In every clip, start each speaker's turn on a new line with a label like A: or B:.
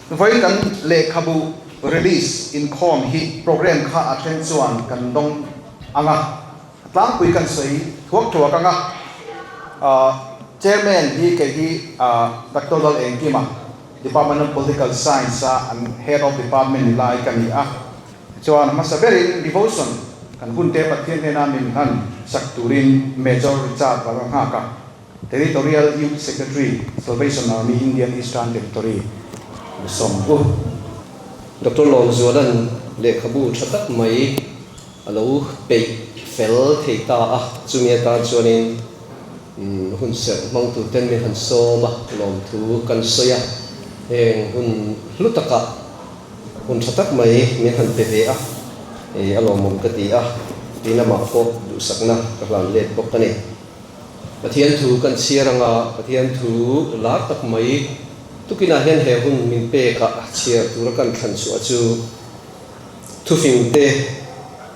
A: Vawiin kan lehkhabu release inkhawm hi programme kha a then chuan kan dawng ang a, a tlangpui kan sawi thuak thuak ang a. Chairman hi kei hi Doctor Lal Engkima, Department of Political Science a an Head of Department ni lai ka ni a. Chuan hmasa berin devotion kan hunte Pathian hnena min hlan sak turin Major Richard Valranghaka, Territorial Youth Secretary, Salvation Army Indian Eastern Territory, Sawm u.
B: Doctor Lawmzuala'n lehkhabu tha tak mai a lo peih fel thei ta a, chumi atan chuanin hun serh hmang turten min han sawm a, lawmthu kan sawi a, heng hun hlu takah hun tha tak mai min han pe ve a, a lawmawm ka ti a, tin amah pawh duhsakna ka hlan let bawk a ni. Pathian thu kan chhiar anga Pathian thu lar tak mai tukinah hian he hun min pekah chhiar tura kan thlan chhuah chu thufingte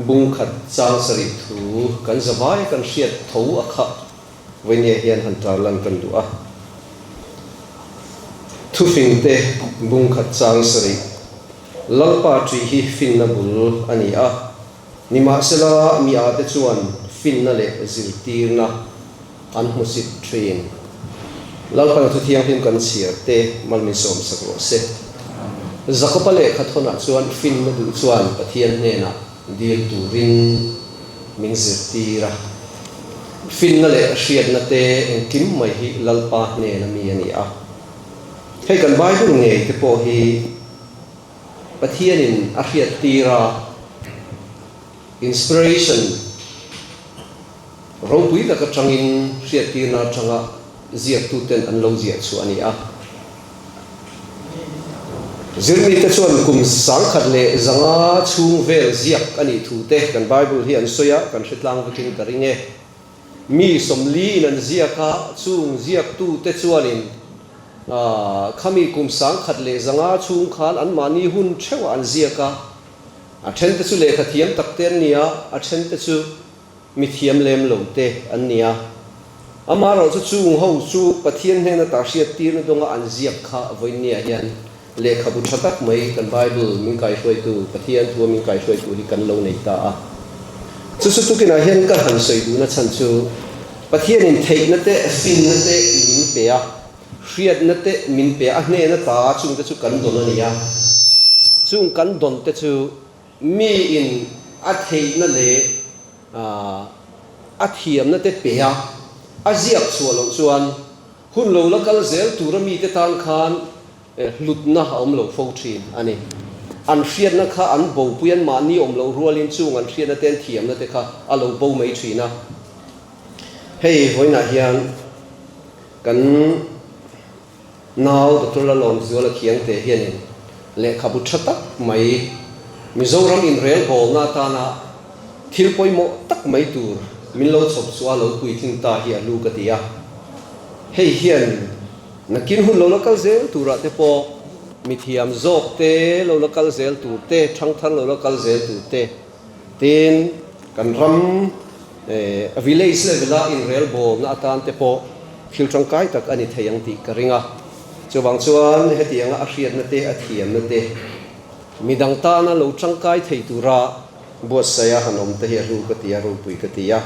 B: bung khat chang sarih thu kan zavai kan hriat tho a khah vawinia hian han tarlan kan duh a. Thufingte bung khat chang sarih Lalpa ṭih hi finna bul a ni a. Nimahsela, mi ate chuan finna leh zirtirna an hmusit thin. Lalpana thu thianghlim kan chhiar te mal min sawmsak rawh se. Jakoba lehkha thawnah chuan finna duh chuan Pathian hnenah dil turin min zirtir a. Finna leh hriatna te engkim mai hi Lalpa hnena mi a ni a. Hei kan Bible ngei te pawh hi Pathianin a hriattir a, inspiration ropui tak atangin hriattirna atanga ziaktuten an lo ziah chhuah a ni a. Zirmite chuan kum 1500 chhung vel ziak a nih thu te kan Bible hi an sawi a, kan hre tlang vekin ka ring e. Mi 40 in an ziak a, chung ziaktute chuanin Khami kum 1100 chhung khan anmahni hun theuhah an ziak a, a thente chu lehkha thiam tak te an ni a, a thente chu mi thiam lem lo te an ni a. Amaherawh chu chung ho chu Pathian hnena ta hriat tirna dawnga an ziak kha vawinia hian lehkhabu tha tak mai kan Bible min kaihruaitu, Pathian thua min kaihruaitu hi kan lo nei ta a. Chu chu tukinah hian ka han sawi duhna chhan chu Pathianin theihna te, finna te min pe a, hriatna te min pe a, a hnena ta chungte chu kan dawn a ni a. Chung kan dawn te chu miin a theihna leh a thiamna te pe a, a ziak chhuah loh chuan Hun lo la kal zel tura mite tan khan hlutna a awm lo fo thin a ni. An hriatna kha an bopui an mahni awm loh rualin chung an hriatna te an thiamna te kha a lo bo mai thin a. Hei vawiinah hian kan nau Doctor Lalawmzuala Khiangte hianin lehkhabu tha tak mai Mizoram inrelbawlna atana Thil pawimawh tak mai tur min lo chhawp chu a lo puitling ta hi a lu ka ti a. Hei hian nakin hun lo la kal zel turah te pawh mithiam zawk te lo la kal zel tur te, thangthar lo la kal zel tur te, tin kan ram village level a inrelbawlna atan te pawh thil tangkai tak a ni thei ang tih ka ring a. Chuvang chuan hetianga a hriatna te, a thiamna te midang tana lo tangkai thei tura Buatsaia han awm te hi a hlu ka ti a, ropui ka ti a.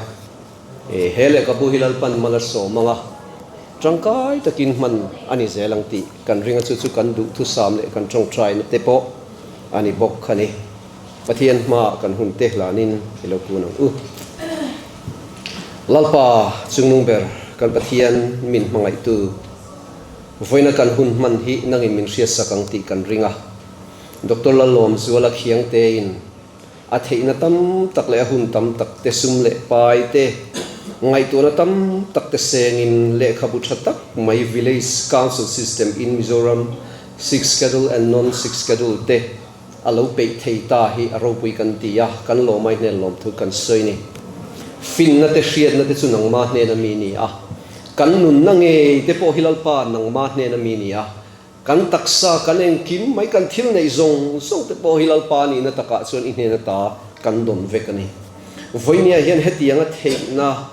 B: He lehkhabu hi Lalpan mal a sawm ang a, tangkai takin hman a ni zel ang tih kan ring a, chu chu kan duhthusam leh kan tawngtaina te pawh a ni bawk a ni. Pathian hmaah kan hun te hlanin i lo kun ang u. Lalpa chungnung ber kan Pathian min hmangaihtu, vawiina kan hun hman hi nangin min hriatsak ang tih kan ring a. Doctor Lalawmzuala Khiangtein a theihna tam tak leh a hun tam tak te sum leh pai te ngaihtuahna tam tak te sengin lehkhabu tha tak mai Village Council System in Mizoram Sixth Schedule and Non-Sixth Schedule te a lo peih thei ta hi a ropui kan ti a, kan lawmai hnen lawmthu kan sawi ni. Finna te hriatna te chu nangma hnena mi ni a, kan nunna ngei te pawh hi Lalpa nangma hnena mi ni a, Kan taksa, kan engkim mai, kan thil neih zawng zawng te pawh hi Lalpa nihna takah chuan i hnen ata kan dawn vek a ni. Vawinia hian hetianga theihna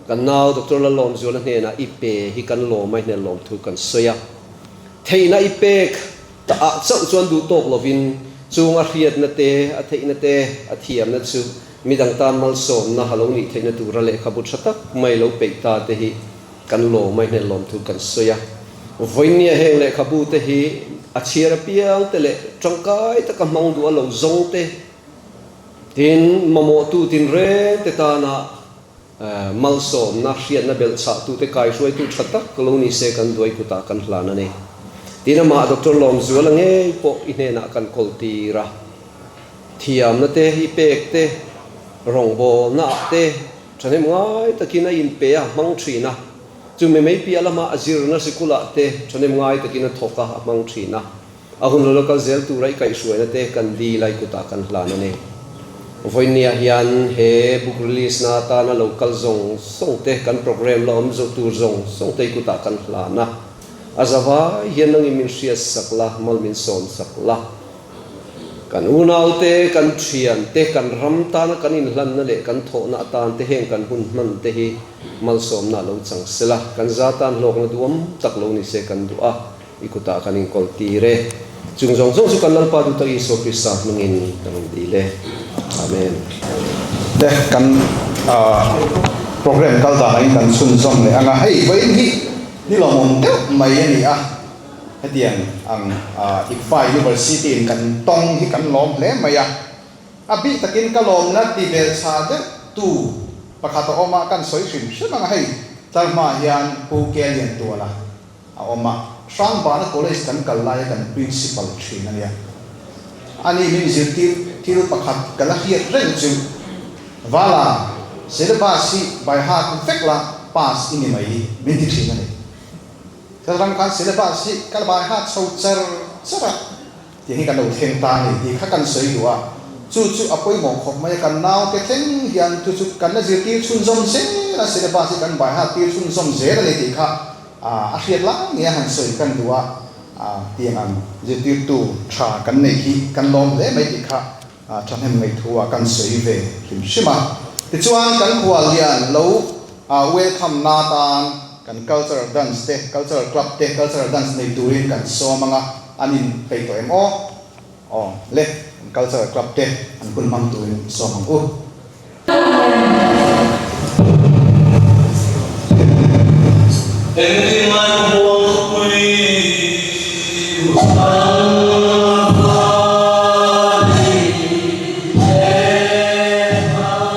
B: kan nau Doctor Lalawmzuala hnenah i pe hi kan lawm a, i hnen lawmthu kan sawi a. Theihna i pek. Tah ah chauh chuan duh tawk lovin chung a hriatna te, a theihna te, a thiamna chu midang tan malsawmna a lo nih theihna tura lehkhabu tha tak mai lo peih ta te hi kan lawm a, i hnen lawmthu kan sawi a. Vawinia heng lehkhabu te hi a chhiar apiang te leh tangkai taka hmang duh a lo zawng te, tin mamawhtu tinreng te tana Malsawmna hriatna belhchhahtute kaihruaitu tha tak lo ni se kan duai kutah kan hlan a ni. Tin amah Doctor Lawmzuala ngei pawh i hnenah kan kawl tir a. Thiamna te, i pek te, rawngbawlna ah te thahnem ngai takin a inpe a, hmang thin a. Chumi mai piah lamah a zirna sikulah te thahnem ngai takin a thawk a, a hmang thin a. A hun lo kal zel tura i kaihhruaina te kan dil a i kutah kan hlan a ni. Vawinia hian he book release na atana lo kal zawng zawng te, kan programme la awm zawh tur zawng zawng te i kutah kan hlan a. A zavai hian nangin min hriat sak la, mal min sawm sak la. Kan unau te, kan thian te, kan ram tana kan inhlanna leh kan thawhna atan te heng kan hun hman te hi malsawmna a lo chang sela, kan za tan hlawkna duhawm tak lo ni se kan duh a. I kutah kan inkawl tir e. Chung zawng zawng chu kan Lalpa duhtak Isua Krista hmingin kan rawn dil e. Amen.
A: Te kan program kal dan angin kan chhunzawm leh ang a, hei vawiin hi ni lawmawm deuh mai a ni a, hetiang ang ICFA University in kan tawng hi kan lawm hle mai a, a bik takin ka lawmna ti belchha deuh tu pakhat a awm a, kan sawi hrim hrim ang a, hei tlarhma hian Pu Keliantuala a awm a, Hrangbana College kan kal laia kan Principal thin a nia. Ani min zirtir thil pakhat ka la hriat reng chu, Vala, syllabus hi by heart vek la, pass i ni mai, min ti thin a ni. Thlalram khan syllabus hi ka la by heart chho char char a, Tih hi kan lo thleng ta a ni tih kha kan sawi duh a, chu chu a pawimawh khawp mai a, kan naute thleng hian chu chu kan la zirtir chhunzawm zel a, syllabus hi kan baihat tir chhunzawm zel a ni tih kha a hriat lai ngei a han sawi kan duh a, tiang ang zirtirtu tha kan neih hi kan lawm hle mai tih kha thahnem ngaihthua kan sawi ve hlim hrim a. Tichuan kan khuallian lo welcome na atan kan cultural dance te, cultural club te, cultural dance nei turin kan sawm ang a, an in peih tawh em aw? Aw le, kan cultural club te an hun hmang turin sawm ang u.
C: Engtin ngai ka buang khawpui an vali e an vali.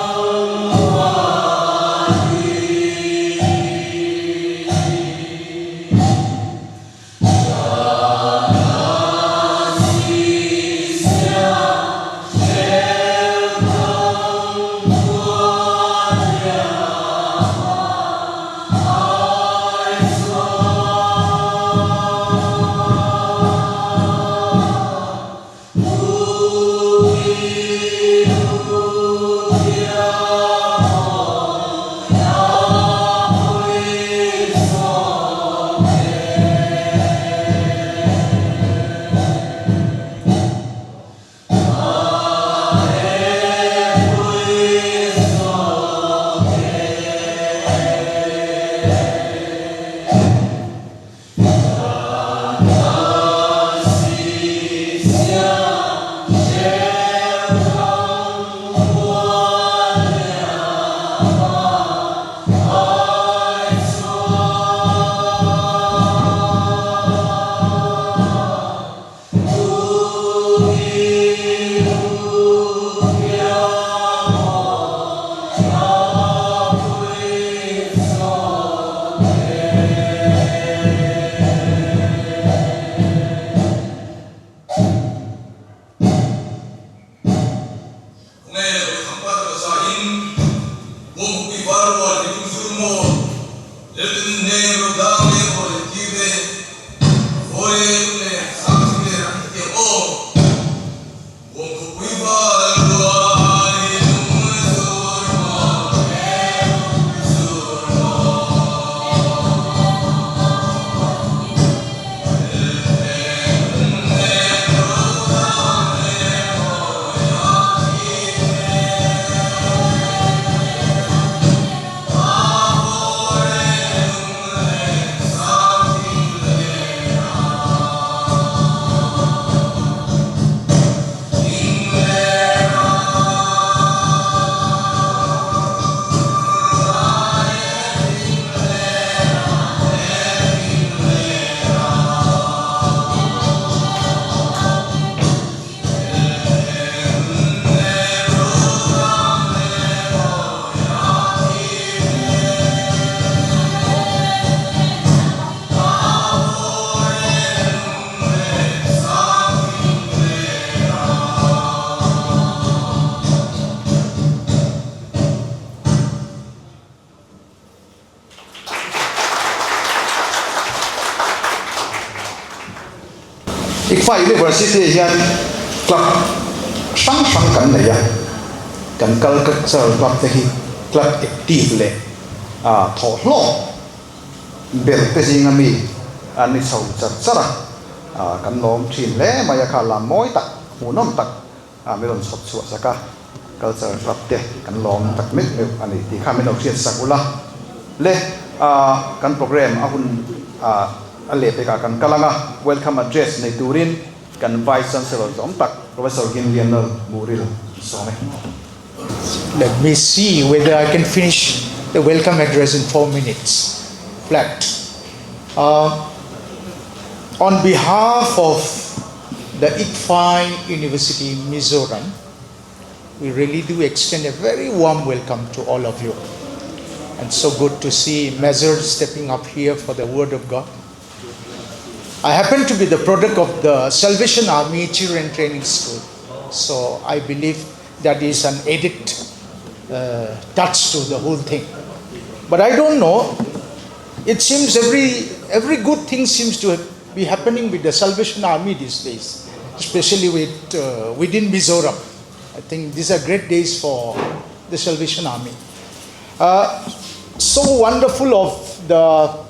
A: ICFAI University ah hian club hrang hrang kan nei a, kan cultural club te hi club active leh thawhhlawk ber te zinga mi an ni chho char char a, kan lawm thin hle mai a kha lam mawi tak hmuhnawm tak a min rawn chhawp chhuah sak a, culture club te kan lawm tak meuh meuh a ni tih kha min lo hriat sak ula le kan program a hun a leh pekah kan kal ang a, welcome address nei turin kan Vice Chancellor zawm tak Professor Ginlianal Muril sawm e.
D: Let me see whether I can finish the welcome address in 4 minutes flat. On behalf of the ICFAI University Mizoram, we really do extend a very warm welcome to all of you. And so good to see Major stepping up here for the Word of God. I happen to be the product of the Salvation Army Children Training School. So I believe that is an added touch to the whole thing. But I don't know, it seems every good thing seems to be happening with the Salvation Army these days, especially with within Mizoram. I think these are great days for the Salvation Army. So wonderful of the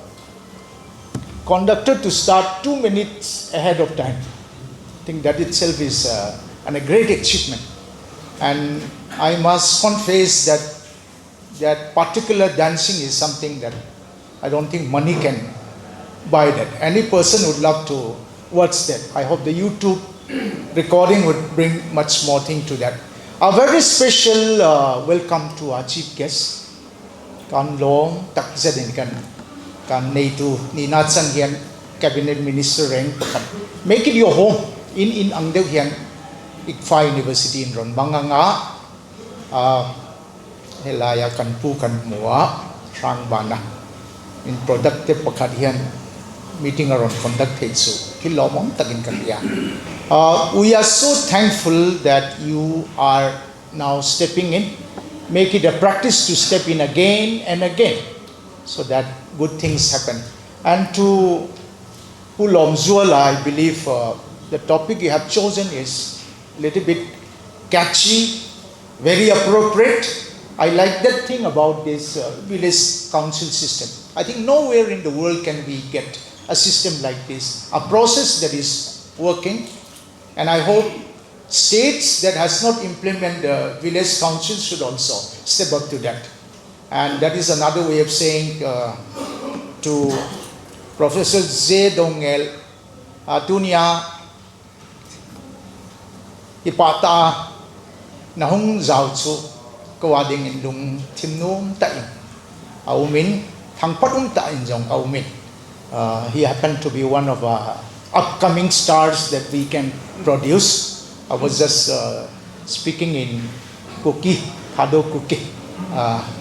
D: conductor to start 2 minutes ahead of time. I think that itself is a great achievement. And I must confess that that particular dancing is something that I don't think money can buy that. Any person would love to watch that. I hope the YouTube recording would bring much more thing to that. A very special welcome to our chief guest, kan lawm tak zet in kan kan neitu ni na chan hian cabinet minister rank pakhat. Make it your home in ang deuh hian ICFAI University in rawn bang anga helaia kan pu kan hmu a hrang bana in product te pakhat hian meeting a rawn conduct theih chu thil lawmawm takin ka hria. We are so thankful that you are now stepping in. Make it a practice to step in again and again so that good things happen. And to Pu Lawmzuala, I believe the topic you have chosen is a little bit catchy, very appropriate. I like that thing about this village council system. I think nowhere in the world can we get a system like this, a process that is working. And I hope states that has not implemented the village council should also step up to that. And that is another way of saying to Professor J. Dongel, Tunia Ipata Nahung Zhao Chu Kawading in Lung Thim Num Ta In Aumin Thang Pat Um Ta In Jong Aumin. He happened to be one of our upcoming stars that we can produce. I was just speaking in Kuki, Thado Kuki,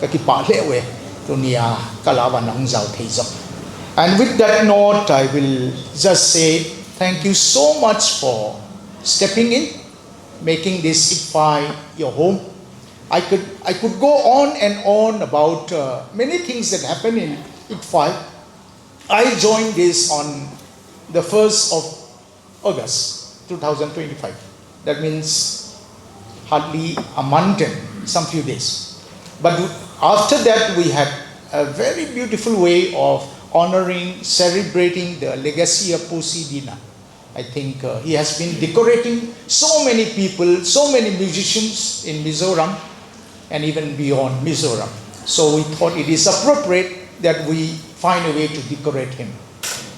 D: Kaki Pa Le We, Tunia Kalawa Nahung Zhao Thei Zong. And with that note, I will just say thank you so much for stepping in, making this ICFAI your home. I could go on and on about many things that happen in ICFAI. I joined this on the 1st of August 2025. That means hardly a month and some few days. But after that, we had a very beautiful way of honoring, celebrating the legacy of Pu C. Dina. I think he has been decorating so many people, so many musicians in Mizoram and even beyond Mizoram. So we thought it is appropriate that we find a way to decorate him.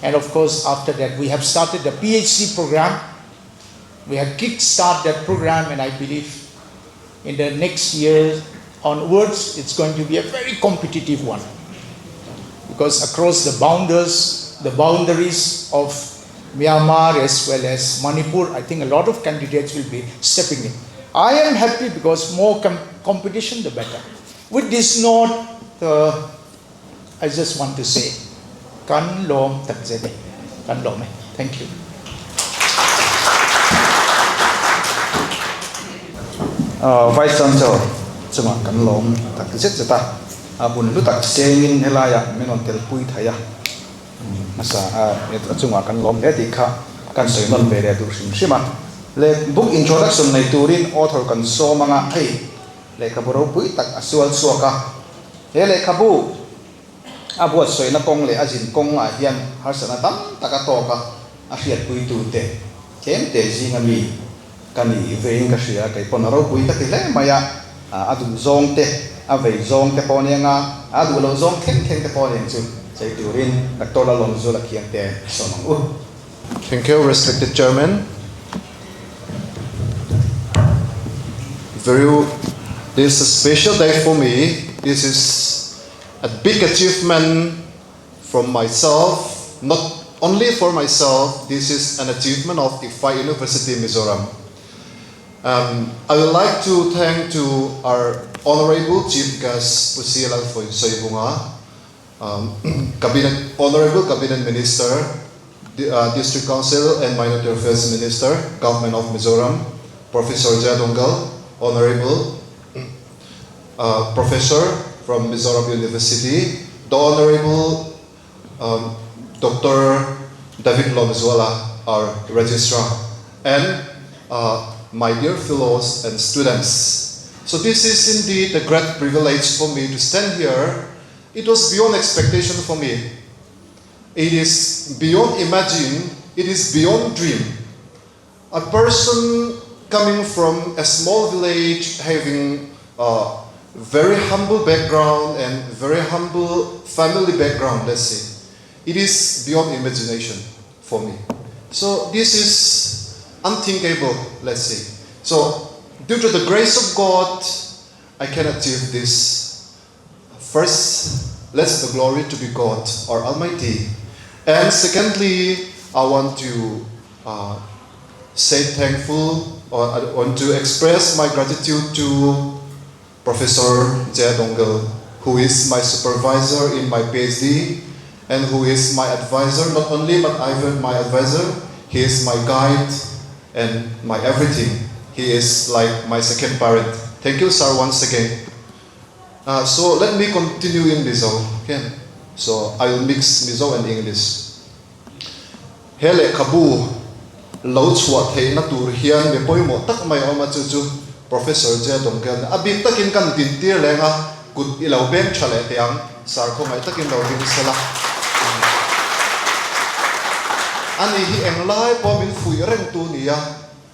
D: And of course, after that, we have started the PhD program. We have kick-started that program, and I believe in the next year onwards, it's going to be a very competitive one. Because across the boundaries of Myanmar as well as Manipur, I think a lot of candidates will be stepping in. I am happy because more competition, the better. With this note, I just want to say, Kan lom tak zede. Kan lom. Thank you.
A: Vice Chancellor, chunga kan lom tak zet zeta. A bun lu tak sengin helaya menon tel pui thaya. Masa chunga kan lom le ti kha. Kan sawi nawn ve leh duh hrim hrim a. Le book introduction nei turin author kan sawm anga hei lehkhabu ropui tak a sual chhuak a. He lehkhabu a buatsawina kawng leh a zin kawng ah hian harsatna tam tak a tawk a, a hriatpuitu te tlem te zinga mi ka ni vein ka hria. Kei pawn a ropui ka ti hle mai a, a duh zawng te, a vei zawng te pawh a ni anga, a duh loh zawng thleng thleng te pawh a ni ang chu sawi turin Doctor Lalawmzula Khiangte sawm ang u.
E: Thank you, respected chairman. Very, this is a special day for me. This is a big achievement from myself, not only for myself, this is an achievement of ICFAI University Mizoram. Um, I would like to thank to our Honorable Chief Guest, Pu C. Lalsawivunga, um, Cabinet, Honorable Cabinet Minister, District Council and Minority Affairs Minister, Government of Mizoram, Professor J. Doungel, Honorable Professor from Mizoram University, the Honorable Dr. David Lawmzuala, our Registrar, and my dear fellows and students. So this is indeed a great privilege for me to stand here. It was beyond expectation for me. It is beyond imagine. It is beyond dream. A person coming from a small village having a very humble background and very humble family background, let's say. It is beyond imagination for me. So this is unthinkable, let's say. So due to the grace of God, I can achieve this. First, let the glory to be God, our Almighty. And secondly, I want to say thankful, or I want to express my gratitude to Professor Jay Doungel, who is my supervisor in my PhD and who is my advisor, not only but even my advisor, he is my guide and my everything. He is like my second parent. Thank you, sir, once again. So let me continue in Mizo. Okay? So I will mix Mizo and English. He lehkhabu lo chhuah theihna tur hian mi pawimawh tak mai a awm a, chu chu Professor J. Dongkel a bik takin kan dintir leng a, kut i lo beng tha leh teh ang, sar khawngaih takin lo ding sela. Ani hi englai pawh min fuih reng tu nia,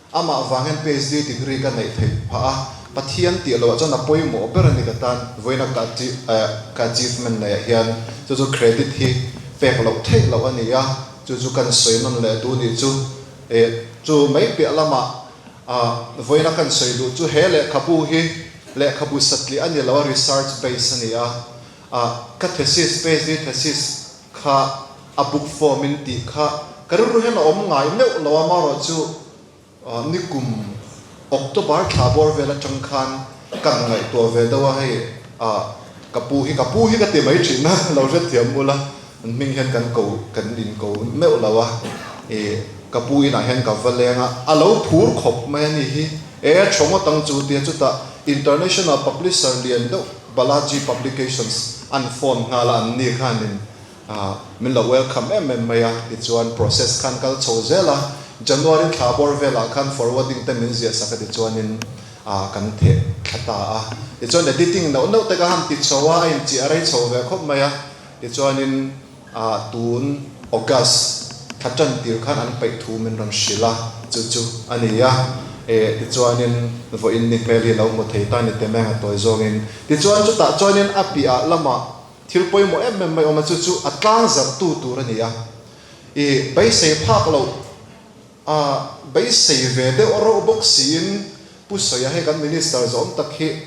E: Amah vang hian PhD degree ka neih theih phah a, Pathian tih loh ah chuan a pawimawh ber a ni ka tan. Vawiina ka ka achievement nei ah hian chu chu credit hi pek loh theih loh a ni a, chu chu kan sawi nawn leh duh nih chu. Eh chu mai piah lamah ah vawiina kan sawi duh chu he lehkhabu hi lehkhabu satliah a ni lo a, research base a ni a, ah ka thesis PhD thesis kha a book form in tih kha ka rilru hian a awm ngai meuh lo a, amaherawhchu nikum October thla bawr vel atang khan kan ngaihtuah ve deuh a, hei ka pu hi ka pu hi ka ti mai thin a, lo hrethiam ula an hming hian kan ko kan in ko meuh lo a, ih ka pu inah hian ka va leng a, a lo phur khawp mai a ni hi, e thaw ngawt ang chu tia chutah International Publisher lian deuh Balaji Publications an phone nghal a, an ni khanin Min lo welcome em em mai a, tichuan process khan kal chho zel a, January thla bawr velah khan forwarding te min ziah sak a tichuanin kan theh thla ta a, tichuan editing neuh neuh te ka han ti chho a, a inchih a rei chho ve khawp mai a, tichuanin tun August thla tan tir khan an peih thu min rawn hrilh a, chu chu a ni a, eh tichuanin vawiin ni hmel hi lo hmu thei ta ni te meng a tawi zawngin, tichuan chutah chuanin a piah lamah Thil pawimawh em em mai awm a, chu chu a tlang zarh tu tur a ni a. I beisei phak loh a beisei ve deuh reuh bawk siin Pu Sawia hei kan Minister zawm tak hi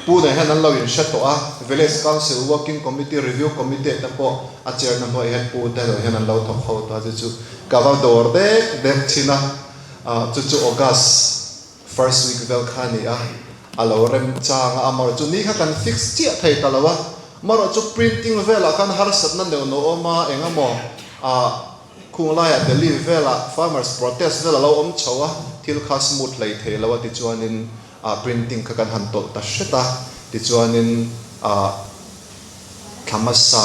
E: Pu nen hian an lo inhre tawh a, Village Council Working Committee Review Committee te pawh a chair na hnuaiah hian Pu te lo hian an lo thawk ho ta chu chu ka va dawr dek dek thin a, chu chu August First week vel kha a ni a, a lo remchang a, amaherawh chu ni kha kan fix chiah thei ta lo a, amaherawh chu printing velah khan harsatna neuh neuh awm a, eng emaw ah khung laiah Delhi velah farmers protest vel a lo awm chho a, thil kha smooth hlei thei lo a tichuanin ah printing kha kan han tawlh ta hret a, tichuanin ah thla hmasa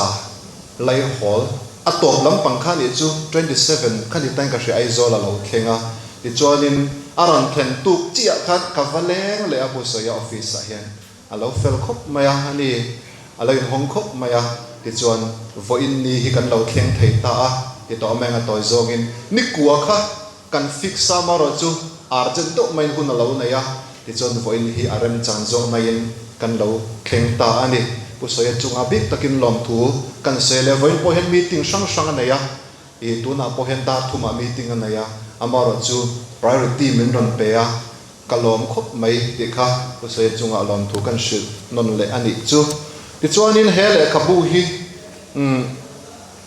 E: laihawl. A tawp lampang kha nih chu 27 kha ni tain ka hria Aizawl a lo thleng a, tichuanin a rawn thlen tuk chiah khan ka va leng leh a Pu Sawia office ah hian a lo fel khawp mai a, a ni a lo inhawng khawp mai a, tichuan vawiin ni hi kan lo thleng thei ta a, ti tawh mai ang a tawi zawngin nikua kha kan fix a, amaherawh chu urgent deuh maiin hun a lo nei a, tichuan vawiin hi a remchan zawk maiin kan lo thleng ta a ni. Pu Sawia chunga bik takin lawmthu kan sawi leh vawiin pawh hian meeting hrang hrang a nei a, ih tunah pawh hian dar thumah meeting a nei a, amaherawh chu priority min rawn pe a, ka lawm khawp mai tih kha Pu Sawia chunga lawmthu kan hrilh nawn leh a nih chu. Tichuanin he lehkhabu hi umm.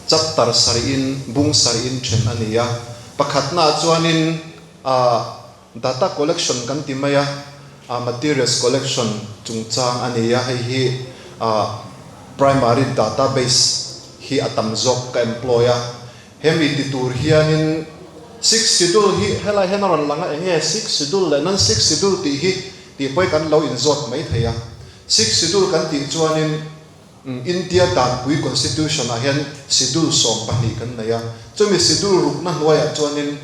E: Chapter sarihin bung sarihin then a ni a, pakhatnaah chuanin ah data collection kan ti mai a, ah materials collection chungchang a ni a, hei hi ah primary database hi a tam zawk ka employ a, hemi ti tur hianin six schedule hi helai hian a rawn lang a, eng nge six schedule leh non six schedule tih hi tih pawh hi kan lo inzawt mai thei a, six schedule kan tih chuanin India danpui Constitution ah hian Schedule 12 kan nei a, chumi Schedule rukna hnuaiah chuanin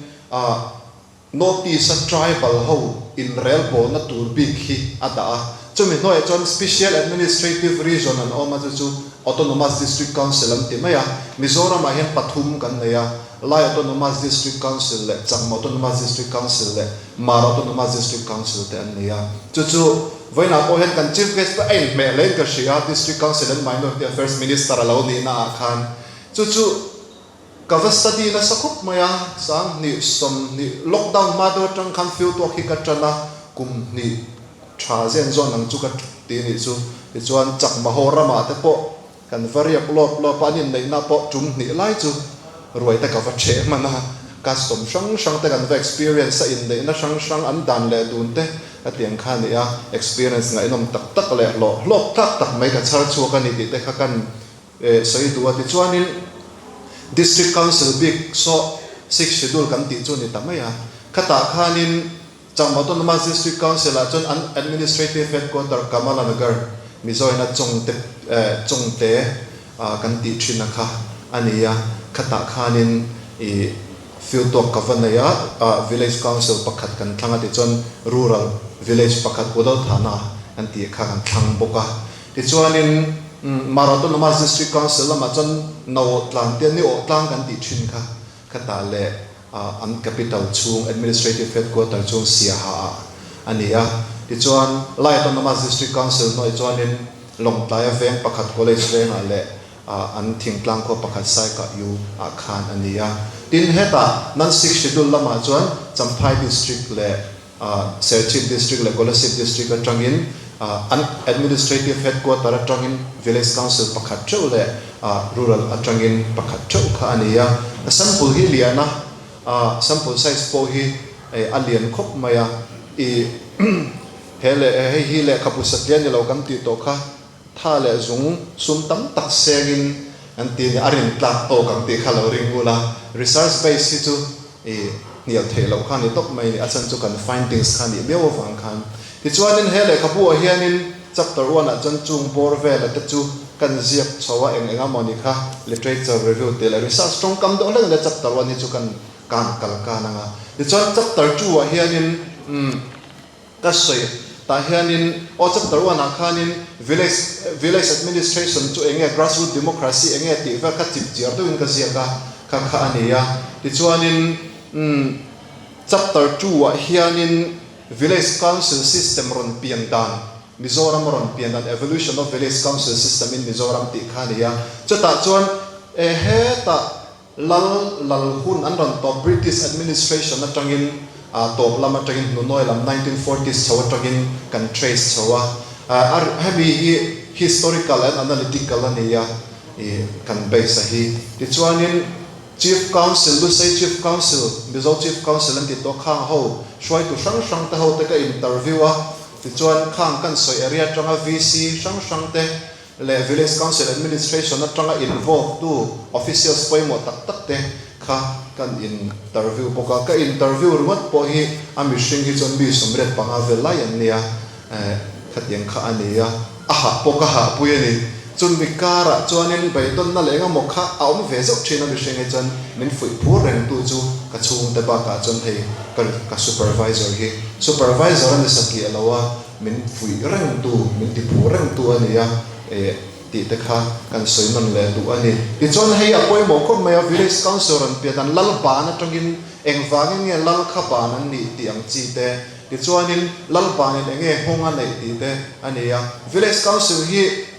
E: North East a tribal ho inrelbawlna tur bik hi a dah a, chumi hnuaiah chuan Special Administrative Region an awm a, chu chu Autonomous District Council an ti mai a, Mizoram ah hian pathum kan nei a, Lai Autonomous District Council leh Chakma Autonomous District Council leh Mara Autonomous District Council te an ni a, chu chu vawiinah pawh hian kan Chief Guest pawh a inhmeh hlein ka hria, District Council and Minority Affairs Minister a lo nihna ah khan chu chu ka va study nasa khawp mai a, 2020 lockdown hma deuh atang khan field work hi ka tan a, kum hnih tha zen zawn ang chu ka ti nih chu, tichuan Chakma ho ramah te pawh Kan va riak lawp lawp a, an inneihna pawh tum hnih lai chu ruai te ka va ṭheh hman a, custom hrang hrang te kan va experience a, inneihna hrang hrang an dan leh dun te ka ti ang kha a ni a, experience ngaihnawm tak tak leh hlawh hlawk tlak tak mai ka chhar chhuak a ni tih te kha kan sawi duh a. Tichuanin District Council bik saw Sixth Schedule kan tih chu a ni ta mai a, khatah khanin Chakma Autonomous District Council ah chuan an Administrative Headquarter Kamalanagar, Mizoina Chawngte Chawngte kan tih thin a kha a ni a, khatah khanin ih field talk ka va nei a, Village Council pakhat kan thlang a tichuan Rural Village pakhat Udalthana kan tih kha kan thlang bawk a. Tichuanin Mara Autonomous District Council lamah chuan Nauawhtlang te Niawhtlang kan tih thin kha khatah leh an capital chhung administrative headquarter chu Siaha ah a ni a. Tichuan, Lai Autonomous District Council hnuai chuanin Lawngtlaia veng pakhat college vengah leh an thingtlang khua pakhat Saikah U ah khan a ni a. Tin, hetah non-Sixth Schedule lamah chuan Champhai District leh Serchhip District leh Kolasib District atangin an administrative headquarter atangin Village Council pakhat theuh leh Rural atangin pakhat theuh kha a ni a. A sample hi lian a, sample size pawh hi a lian khawp mai a. I he leh hei hi lehkhabu satliah ni lo kan tih tawh kha Tha leh zung sum tam tak sengin an ti nia, a rin tlak tawk ang tih kha lo ring ula. Research base hi chu i hnial theih loh kha a ni tawp mai ni, a chhan chu kan findings kha a nih miau avang khan. Tichuanin he lehkhabu ah hianin chapter one ah chuan chung bawr vela te chu kan ziak chho a, eng eng amaw ni kha literature review tih leh research tawngkam deuh hlek leh chapter one hi chu kan kan kal kan ang a. Tichuan chapter two ah hianin umm. Ka sawi tah hianin aw chapter one ah khanin village village administration chu enge grassroot democracy enge tih vel kha chip chiar deuhin ka ziak a kha kha a ni a. Tichuanin umm chapter two ah hianin village council system rawn pian dan Mizoram a rawn pian dan evolution of village council system in Mizoram tih kha a ni a. Chutah chuan e hetah Lal lal hun an rawn tawp British administration atangin tawp lam atangin hnunawi lam 1940s chho atangin kan trace chho a, a hemi hi historical and analytical a ni a i kan base a hi. Tichuanin Chief Council, Lusei Chief Council, Mizo Chief Council an ti tawh khang ho hruaitu hrang hrang te ho te ka interview a, tichuan khang kan sawi area atanga VC hrang hrang te leh Village Council Administration atanga involve tu officials pawimawh tak tak te kha kan interview bawk a. Ka interview ringawt pawh hi a mihring hi chuan mi 85 vel lai an nia, khatiang kha a ni a, a hah pawh ka hahpui a ni. Chumi karah chuanin beidawnna leh engemaw kha a awm ve zeuh thin a mihring hi chuan min fuih phur rengtu chu ka chhungte bakah chuan hei ka ka supervisor hi supervisor a ni satliah lo a, min fuih rengtu, min ti phur rengtu a ni a, eh tih te kha kan sawi nawn leh duh a ni. Tichuan hei a pawimawh khawp mai a, village council rawn pian dan lal ban atangin engvangin nge lal kha ban an nih tih ang chi te, Tichuanin Lalpanin enge nghawng a neih tih te a ni a. Village Council hi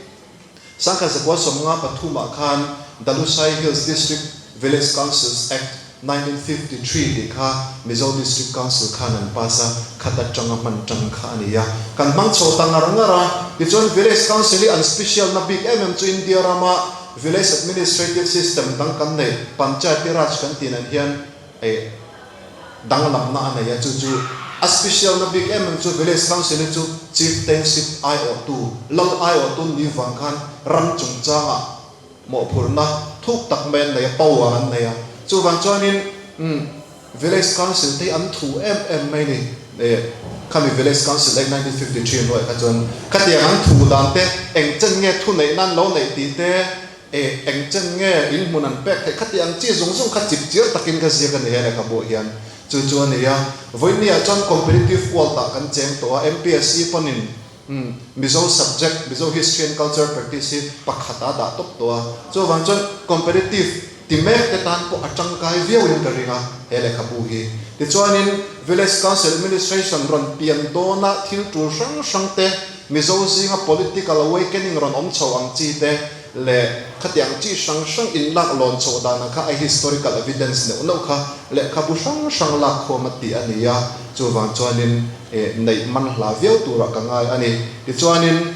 E: 1953 ah khan The Lushai Hills District Village Councils Act, 1953 tih kha Mizo District Council khan an pass a, khat atanga hman tan kha a ni a. Kan hmang chho ta ngar ngar a. Tichuan Village Council hi an special na bik em em chu India rama Village Administrative System dang kan nei Panchayati Raj kan tih nan hian eh danglamna a nei a, chu chu a special na bik em em chu Village Council hi chu Chieftainship aiawhtu, Lal aiawhtu ni vang khan ram chungchangah mawhphurhna thuk tak mai an nei a, power an nei a, chuvang chuanin umm Village Council te hi an thu em em mai ni, eh khami Village Council Act 1953 hnuaiah kha chuan khatiang an thu dan te eng chen nge thuneihna an lo neih tih te, E, eng chen nge in hmun an pek theih khati ang chi zung zung kha chip chiar takin ka ziak a ni he lehkhabu ah hian. Chu chu a ni a, vawinia chuan competitive world ah kan cheng tawh a, MPSC pawnin umm Mizo subject, Mizo history and culture practice hi pakhat ah a dah tawp tawh a, chuvang chuan competitive ti mek te tan pawh a tangkai viau in ka ring a he lehkhabu hi. Tichuanin Village Council Administration rawn pian dawna thil tul hrang hrang te, Mizo zinga political awakening rawn awm chho ang chi te, leh khatiang chi hrang hrang inlak lawn chhoh danah kha a historical evidence neuh neuh kha lehkhabu hrang hrang lak khawm a tih a ni a, chuvang chuanin eh neih man hla viau turah ka ngai a ni. Tichuanin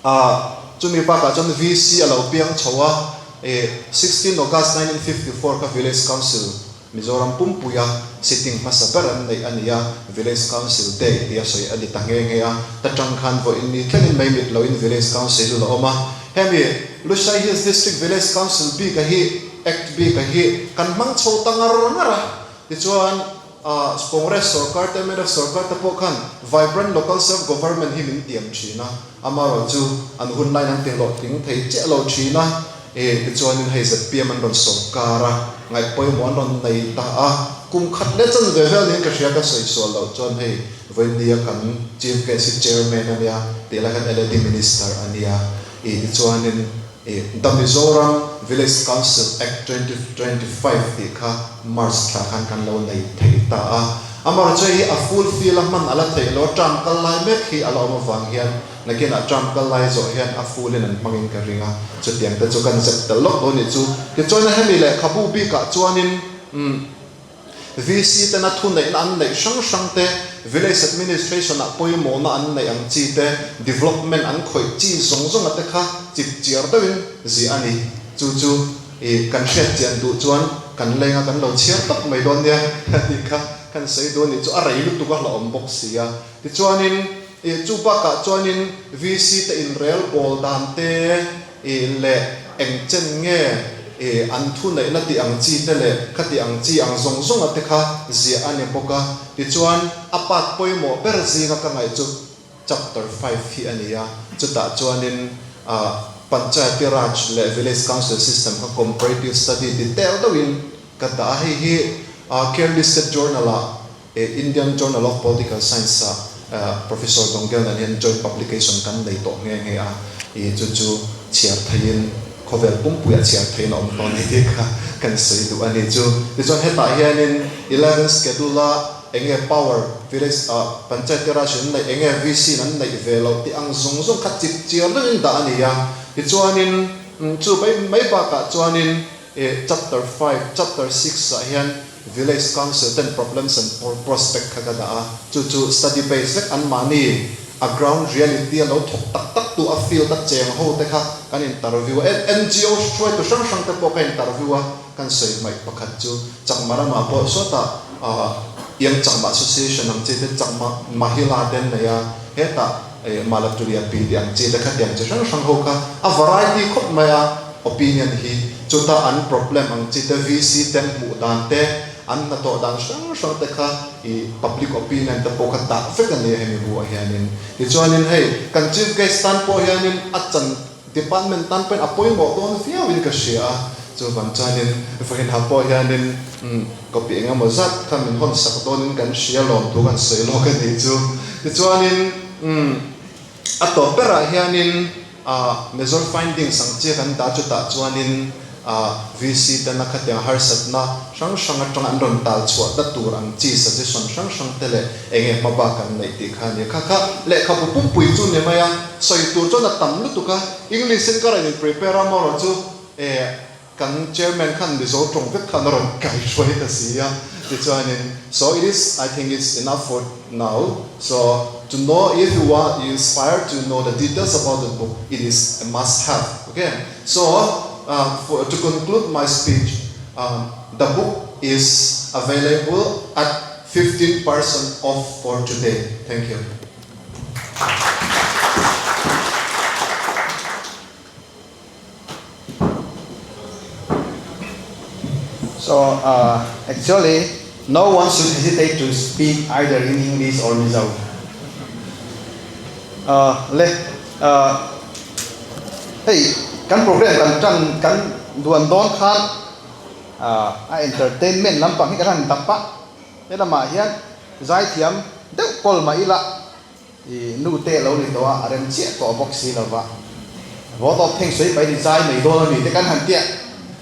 E: ah chumi bakah chuan VC a lo piang chho a, eh 16 August 1954 kha Village Council Mizoram pumpuia sitting hmasa ber an neih a ni a, Village Council Day tia sawi a ni ta nghe nghe a, ta tang khan vawiin ni thlengin mai mit loin Village Council la awm a. Hemi Lushai Hills District Village Council bika hi Act bika hi kan hmang chho ta ngar ngar a, tichuan Congress sorkar te mnf sorkar te pawh khan Vibrant Local Self Government hi min tiam thin a, amaherawhchu an hun laiin an tihlawhtling thei chiah lo thin a. E, tichuanin hei zpm an rawn sawrkar a, ngaih pawimawh an rawn nei ta a, kum khat leh chan ve vel niin ka hria ka sawi sual loh chuan hei vawinia kan Chief Guest hi Chairman a nia tih lai khan LAD Minister a nia. E, tichuanin e, The Mizoram Village Council Act 2025 tih kha March thla khan kan lo nei thei ta a. Amaherawhchu hei hi a full fill a hman a la theih lo a, term kal lai mek hi a la awm avang hian Nakinah Trump kal lai zawh hian a full in an hmangin ka ring a, chutiang te chu kan zep tel lawk dawn nih chu. Tichuan a hemi lehkhabu bikah chuanin umm VC tena thuneihna an neih hrang hrang te, Village Administration ah pawimawhna an neih ang chi te, Development an khawih chi zawng zawng a te kha chip chiar deuhin ziah a ni. Chu chu i kan hriat chian duh chuan kan lenga kan lo chhiar tawp mai dawn nia tih kha kan sawi duh a nih chu. A rei lutuk a hlauhawm bawk si a. Tichuanin Ih chu bakah chuanin VC te inrel bawl dan te ih leh eng chen nge ih an thu neihna tih ang chi te leh khati ang chi ang zawng zawnga te kha ziah a ni bawk a. Tichuan a part pawimawh ber zinga ka ngaih chu chapter 5 hi a ni a, chutah chuanin ah Panchayati Raj leh Village Council System kha comparative study detail deuhin ka dah a, hei hi ah Care Listed Journal ah Indian Journal of Political Science ah Professor Dongel nen hian joint publication kan nei tawh nghe nghe a, i chu chu chhiar theihin khawvel pumpuiah chhiar theihin a awm tawh a ni tih kha kan sawi duh a ni chu. Tichuan hetah hianin Eleventh Schedule a enge power village ah Panchayati Raj an neih enge VC in an neih ve loh tih ang zawng zawng kha chip chiar deuhin dah a ni a, tichuanin chu mai mai bakah chuanin Chapter 5, Chapter 6 ah hian Village Council ten problems and prospect kha ka dah a, chu chu study base vek an mahni a ground reality a lo thawk tak tak tu a field a cheng ho te kha kan interview a, NGO hruaitu hrang hrang te pawh ka interview a, kan sawi hmaih pakhat chu Chakma ramah pawh sawtah Young Chakma Association ang chi te Chakma Mahila te an nei a, hetah Malaturia pi tih ang chi te kha tiang chi hrang hrang ho kha a variety khawp mai a. Opinion hi chuta an problem ang chi te, VC ten hmuh dan te, an hnathawh dan hrang hrang te kha i public opinion te pawh kha dah vek a ni a hemi buah hianin. Tichuanin hei kan Chief Guest tan pawh hianin a chan Department tan pawhin a pawimawh dawn viau in ka hria a, chuvang chuanin vawiinah pawh hianin copy eng emaw zat kha min hawn sak dawnin kan hria lawm thu kan sawi lawk a nih chu. Tichuanin a tawp berah hianin major findings ang chi a kan dah chutah chuanin VC tena khatiang harsatna hrang hrang atanga an rawn tal chhuah ta tur ang chi suggestion hrang hrang te leh enge hma bak an neih tih kha a ni. Kha kha lehkhabu pumpui chu ni mai a, sawi tur chuan a tam lutuk a, English in ka rawn in prepare a maw chu eh kan chairman khan Mizo tawng vek khan a rawn kai hruai ta si a, tichuanin so it is I think it's enough for now so to know if you want you inspire to know the details about the book it is a must have ok. So for to conclude my speech the book is available at 15% off for today. Thank you.
A: So actually no one should hesitate to speak either in English or Mizo. Le hei kan program kan tan kan duan dawn khan a entertainment lampang hi kan han dap a, helamah hian zaithiam deuh kawl mah ila I nu te lo ni tawh a, a rem chiah tawh bawk si lo va. Vaw tawp theng sawi pai ni zai mai dawn a mi te kan han tia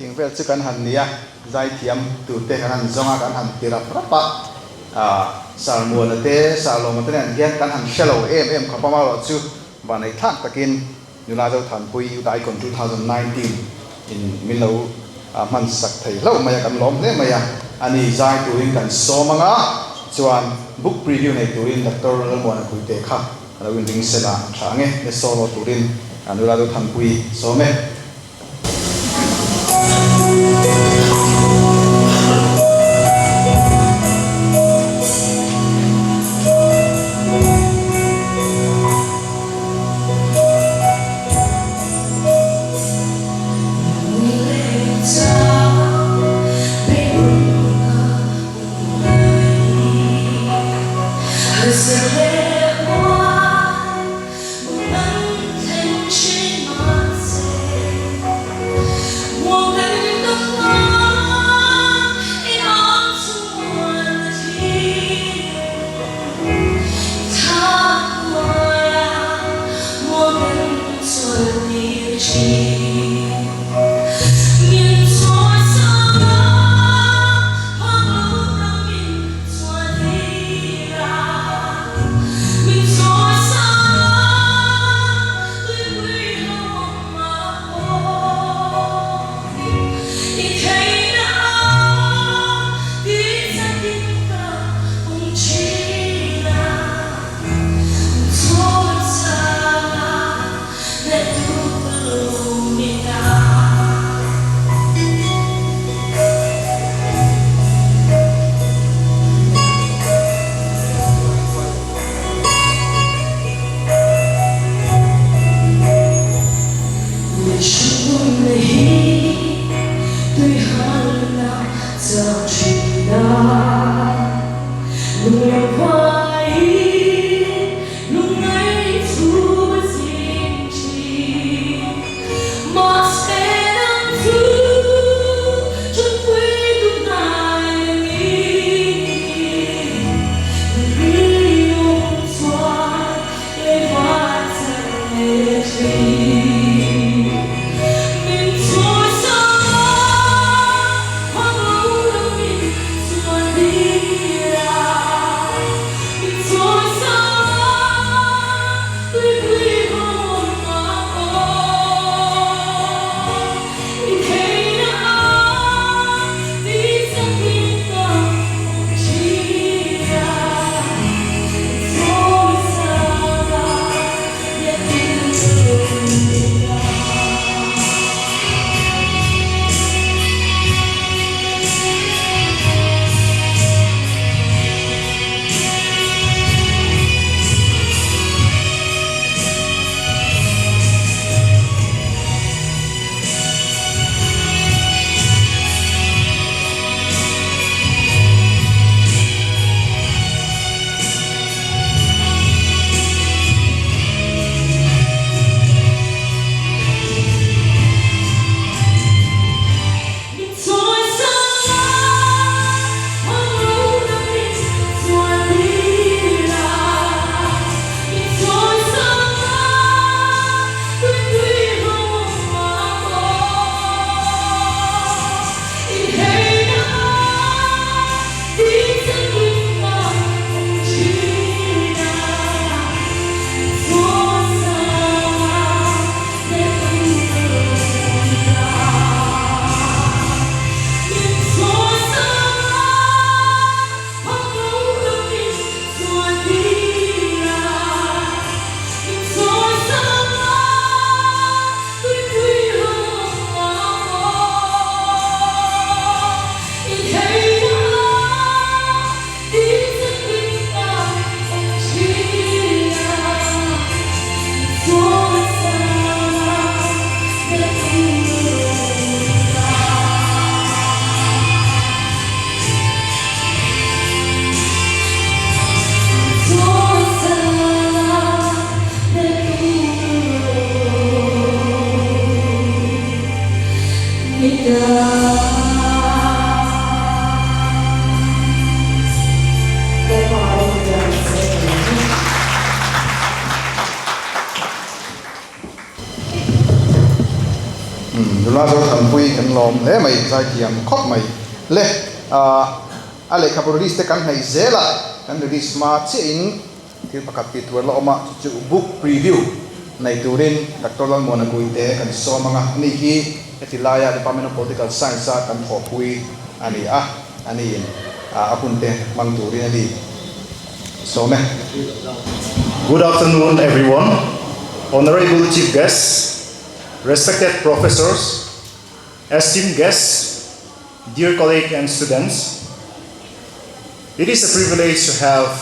A: ting vel chu kan han ni a, zai thiam tur te kan han zawng a, kan han ti rap rap a. Sarmuana te, Sarlawma te nen hian kan han hre lo em em khawp a, amaherawhchu vanei thlak takin Nula Zothanpui Youth Icon 2019 in min lo hman sak thei hlauh mai a, kan lawm hle mai a. A ni, zai turin kan sawm ang a, chuan book preview nei turin Doctor Lalmuana Puite kha a lo inring sel a, tha ang e, ne solo turin Nula Zothanpui sawm e. Nula Zothanpui kan lawm hle mai, zaithiam khawp mai le. A lehkhabu release te kan hnaih zel a, kan release hma chiahin thil pakhat tih tur la awm a, chu chu book preview nei turin Doctor Lalmuana Guite kan sawm ang a, ani hi heti laia Department of Political Science a kan thawhpui a ni a, aniin a hun te hmang turin a ni sawm e.
F: Good afternoon everyone, Honorable Chief Guests, respected professors, esteemed guests, dear colleagues and students. It is a privilege to have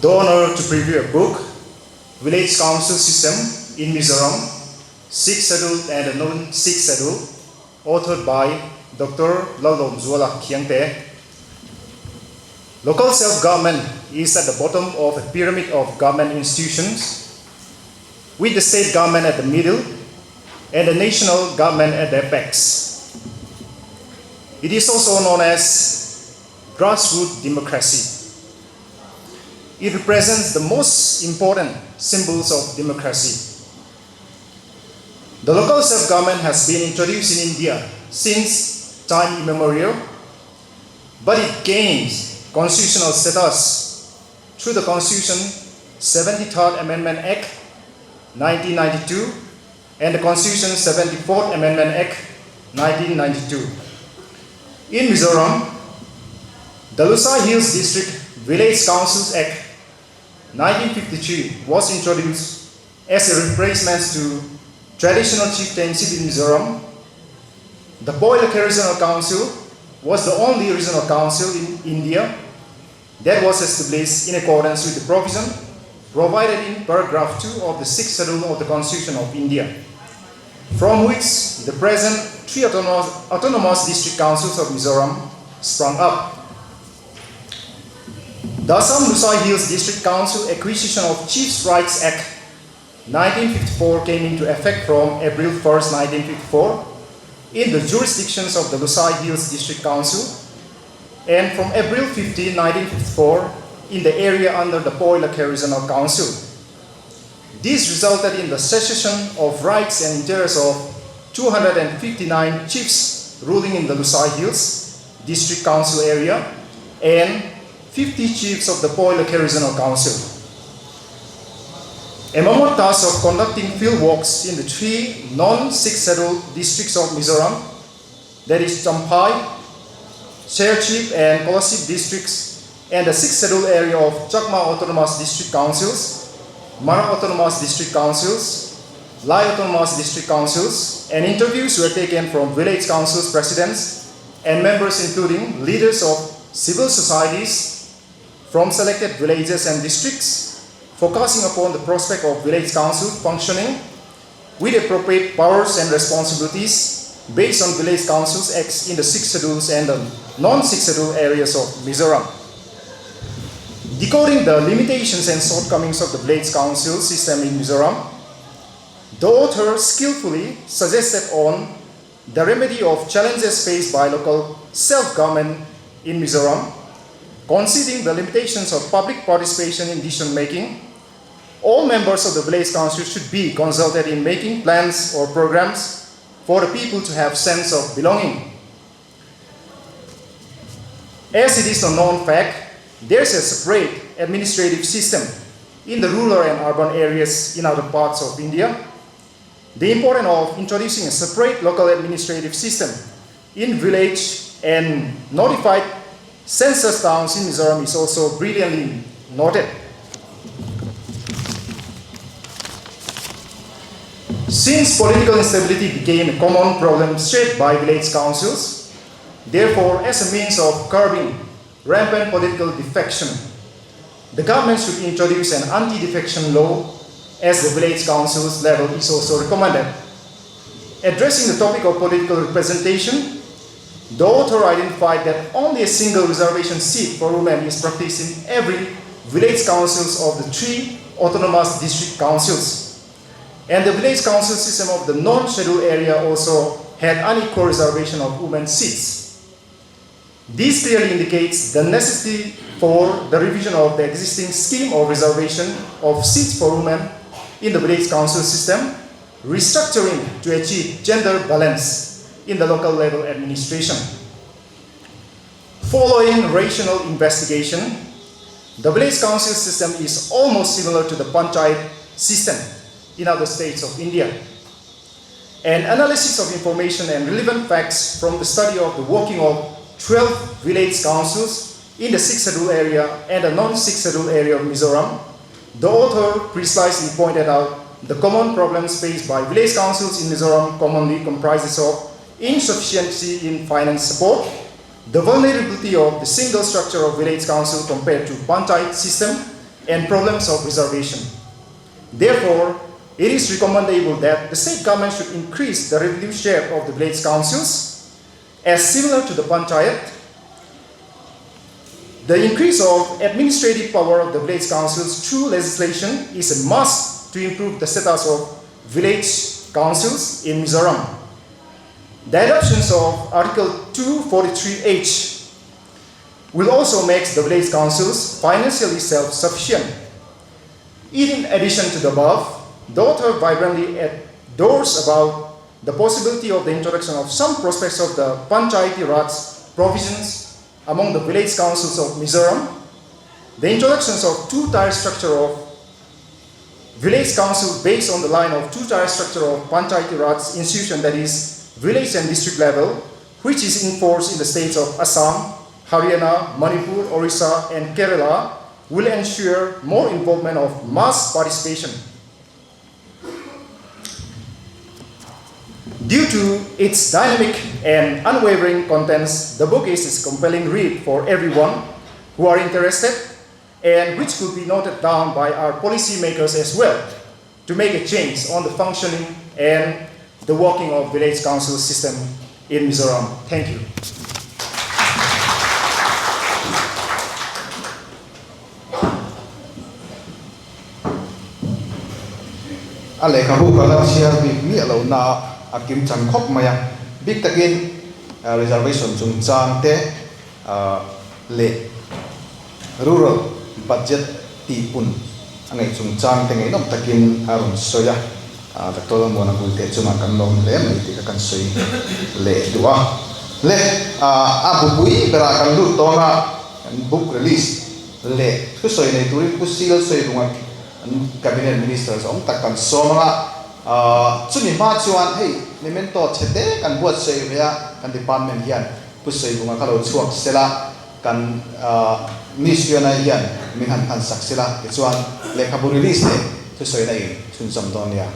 F: the honor to preview a book, Village Council System in Mizoram, Sixth Schedule and a Non-Sixth Schedule, authored by Dr. Lallawmzuala Khiangte. Local self-government is at the bottom of a pyramid of government institutions, with the state government at the middle and the national government at the apex. It is also known as grassroots democracy. It represents the most important symbols of democracy. The local self-government has been introduced in India since time immemorial, but it gains constitutional status through the Constitution 73rd Amendment Act 1992 and the Constitution 74th Amendment Act 1992. In Mizoram, the Lushai Hills District Village Councils Act 1953 was introduced as a replacement to traditional chieftainship in Mizoram. The Pawi Lakher Regional Council was the only regional council in India that was established in accordance with the provision provided in paragraph 2 of the 6th schedule of the Constitution of India, from which the present three autonomous, autonomous district councils of Mizoram sprung up. The Assam Lushai Hills District Council Acquisition of Chiefs' Rights Act 1954 came into effect from April 1st, 1954 in the jurisdictions of the Lushai Hills District Council and from April 15, 1954 in the area under the Pawi Lakher Regional Council. This resulted in the cessation of rights and interests of 259 chiefs ruling in the Lushai Hills District Council area and 50 chiefs of the Pawi Lakher Regional Council. A mammoth task of conducting field works in the three non-six scheduled districts of Mizoram, that is Champhai, Serchhip and Kolasib districts, and the six scheduled area of Chakma Autonomous District Councils, Mara Autonomous District Councils, Lai Autonomous District Councils, and interviews were taken from village councils presidents and members including leaders of civil societies from selected villages and districts, focusing upon the prospect of village council functioning with appropriate powers and responsibilities based on village councils acts in the six schedules and the non-six schedule areas of Mizoram. Decoding the limitations and shortcomings of the village council system in Mizoram, the author skillfully suggested on the remedy of challenges faced by local self-government in Mizoram, considering the limitations of public participation in decision-making. All members of the village council should be consulted in making plans or programs for the people to have sense of belonging. As it is a known fact, there's a separate administrative system in the rural and urban areas in other parts of India. The importance of introducing a separate local administrative system in village and notified census towns in Mizoram is also brilliantly noted. Since political instability became a common problem shared by village councils, therefore, as a means of curbing rampant political defection, the government should introduce an anti-defection law as the village councils level is also recommended. Addressing the topic of political representation, the author identified that only a single reservation seat for women is practiced in every village councils of the three autonomous district councils. And the village council system of the non-scheduled area also had unequal reservation of women's seats. This clearly indicates the necessity for the revision of the existing scheme of reservation of seats for women in the village council system restructuring to achieve gender balance in the local level administration. Following rational investigation, the village council system is almost similar to the panchayat system in other states of India. An analysis of information and relevant facts from the study of the working of 12 village councils in the Sixth Schedule area and the non-Sixth Schedule area of Mizoram, the author precisely pointed out the common problems faced by village councils in Mizoram commonly comprises of insufficiency in finance support, the vulnerability of the single structure of village council compared to panchayat system, and problems of reservation. Therefore, it is recommendable that the state government should increase the revenue share of the village councils as similar to the panchayat. The increase of administrative power of the village councils through legislation is a must to improve the status of village councils in Mizoram. The adoption of Article 243H will also make the village councils financially self-sufficient. In addition to the above, the author vibrantly endorses about the possibility of the introduction of some prospects of the Panchayati Raj provisions among the village councils of Mizoram, the introductions of two-tier structure of village council based on the line of two-tier structure of Panchayati Raj institution, that is village and district level, which is enforced in the states of Assam, Haryana, Manipur, Orissa, and Kerala, will ensure more involvement of mass participation. Due to its dynamic and unwavering contents, the book is a compelling read for everyone who are interested and which could be noted down by our policymakers as well to make a change on the functioning and the working of village council system in Mizoram. Thank you.
A: A lehkhabu ka la chhiar bik miah lo na a kim chan khawp mai a, bik takin reservation chungchang te leh rural budget tihpun a ngaih chungchang te ngaihnawm takin a rawn sawi a, Doctor Lalmuana Gulte chungah kan lawm hle mai tih kha kan sawi leh duh a. Le a bupui berah kan lut tawn a, kan book release leh thusawi nei turin Pu Sil Sawivunga an Cabinet Ministers awm tak kan sawm anga, chumi hma chuan hei memento chhe te kan buatsaih ve a, kan department hian Pu Sawivunga kha lo chhuak sela, kan Ministry-a hian min han hman sak sela, tichuan lehkhabu release leh thusawina in chhunzawm dawn nia.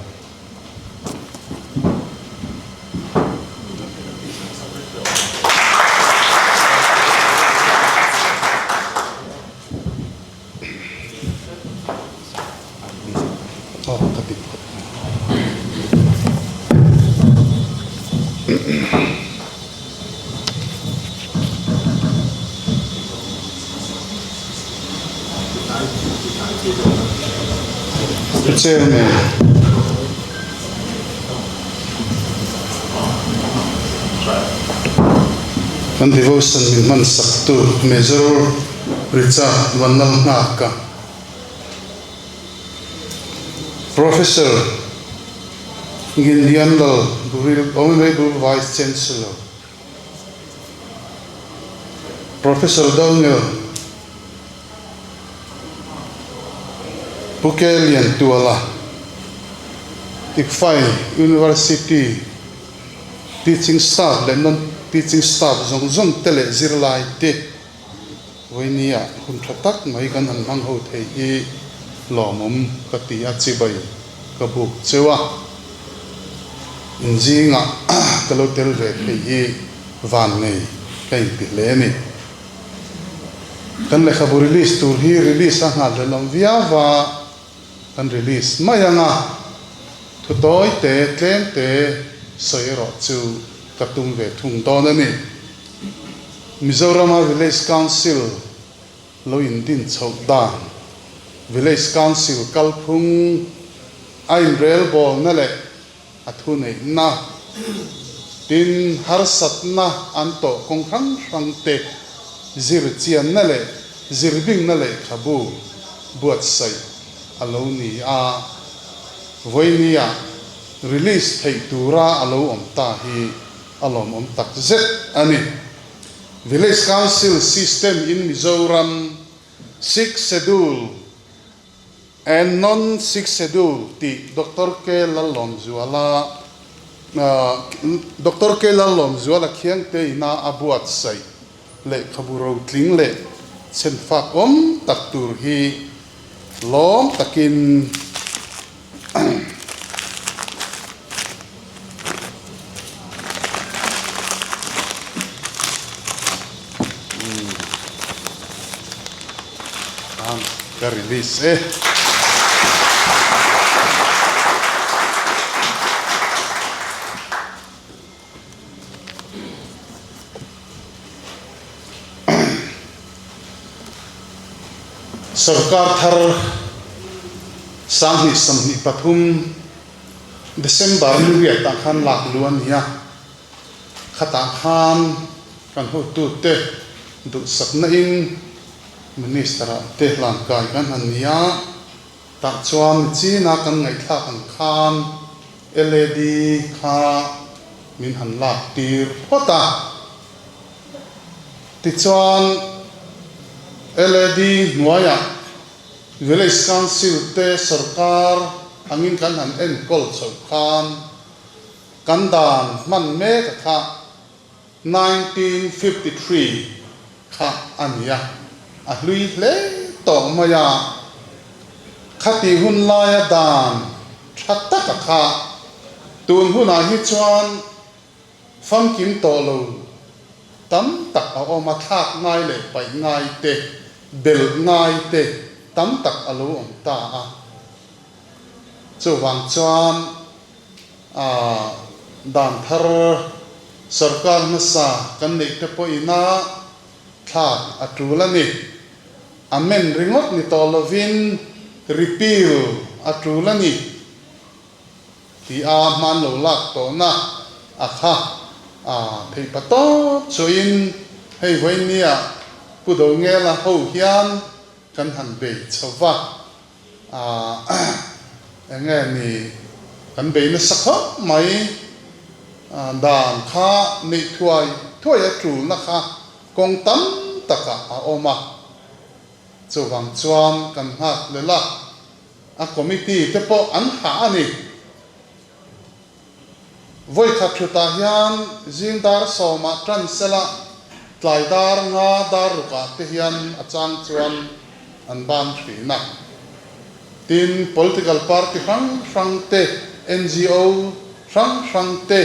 G: Chairman kan devotion min hman sak tu Major Richard Vanlalnghaka Professor Nginlianlal Honorable Vice Chancellor Professor Daniel Pu Ke Liantuala Tikfai University Teaching Staff leh Non-Teaching Staff zawng zawng te leh zirlai te Vawinia hun tha tak mai kan han hmang ho thei hi lawmawm ka ti a, chibai ka buk cheu a, inzingah ka lo tel ve thei hi van nei ka inti hle a ni. Kan lehkhabu release tur hi release a nghal hlelh awm viau va, kan release mai ang a, thu tawi te tlem te sawi erawh chu ka tum ve thung dawn a ni. Mizorama Village Council lo indin chhoh dan, Village Council kalphung a inrelbawlna leh a thuneihna, tin harsatna an tawh kawng hrang hrang te zirchianna leh zirbingna lehkhabu buatsaih a lo ni a. Vawinia. release theih tura a lo awm ta hi a lawmawm tak zet a ni. Village Council System in Mizoram, Sixth Schedule and Non-Sixth Schedule tih Doctor K Lallawmzuala Doctor K Lallawmzuala Khiangte ina a buatsaih lehkhabu rotling leh chhenfak awm tak tur hi lawm takin Ka release e. Sorkar thar 2023 December ni riatah khan lak lu a ni a, khatah khan kan hotute duhsakna in Minister-ah te hlangkai kan han ni a, tah chuan michina kan ngaihthlak ang khan LAD kha min han lak tir phawt a. Tichuan LAD hnuaiah Village Council te sorkar angin kan han enkawl chhoh khan kan dan hman mek a kha 1953 kha a ni a, a hlui hle tawh mai a. Khati hun laia dan tha taka kha tun hunah hi chuan famkim tawh lo tam tak a awm a, thlak ngai leh paih ngai te, belh ngai te tam tak a lo awm ta a. Chuvang chuan A dan thar sorkar hmasa kan neih te pawhin a thlak a tul a ni. Amend ringawt ni tawh lovin repeal a tul a ni tih a hman lo lak tawhna a kha a theih pa tawp chuahin hei vawinia Pu Dongela ho hian kan han bei chho va. Eng nge ni kan bei nasa khawp mai, dan kha neih thuai thuai a tulna kha kawng tam takah a awm a, chuvang chuan kan nghak lel a, a committee te pawh an hah a ni. Vawikhat thutah hian zing dar sawmah tan sela tlai dar nga dar rukah te hian a chang chuan an ban thin a. Tin, political party hrang hrang te, ngo hrang hrang te,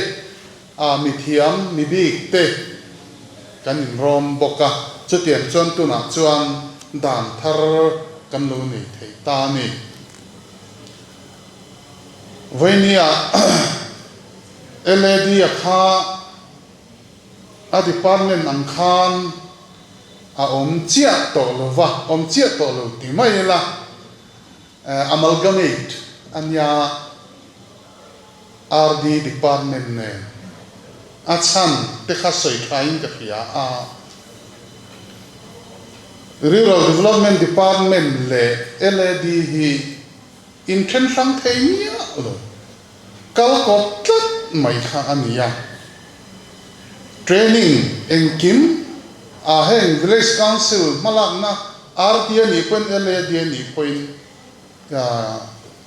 G: a mithiam mibik te kan inrawm bawk a. Chutiang chuan tunah chuan dan thar kan lo nei thei ta a ni. Vawinia LAD a kha a department ang khan a awm chiah tawh lo va, awm chiah tawh lo ti mai ila, amalgamate a nia RD department nen a chhan te kha sawi thain ka hria a. Rural Development Department leh LAD hi Inthen hrang thei miah lo, kal kawp tlat mai kha a ni a. Training engkim ah heng Village Council hmalakna RD a nih pawhin LAD a nih pawhin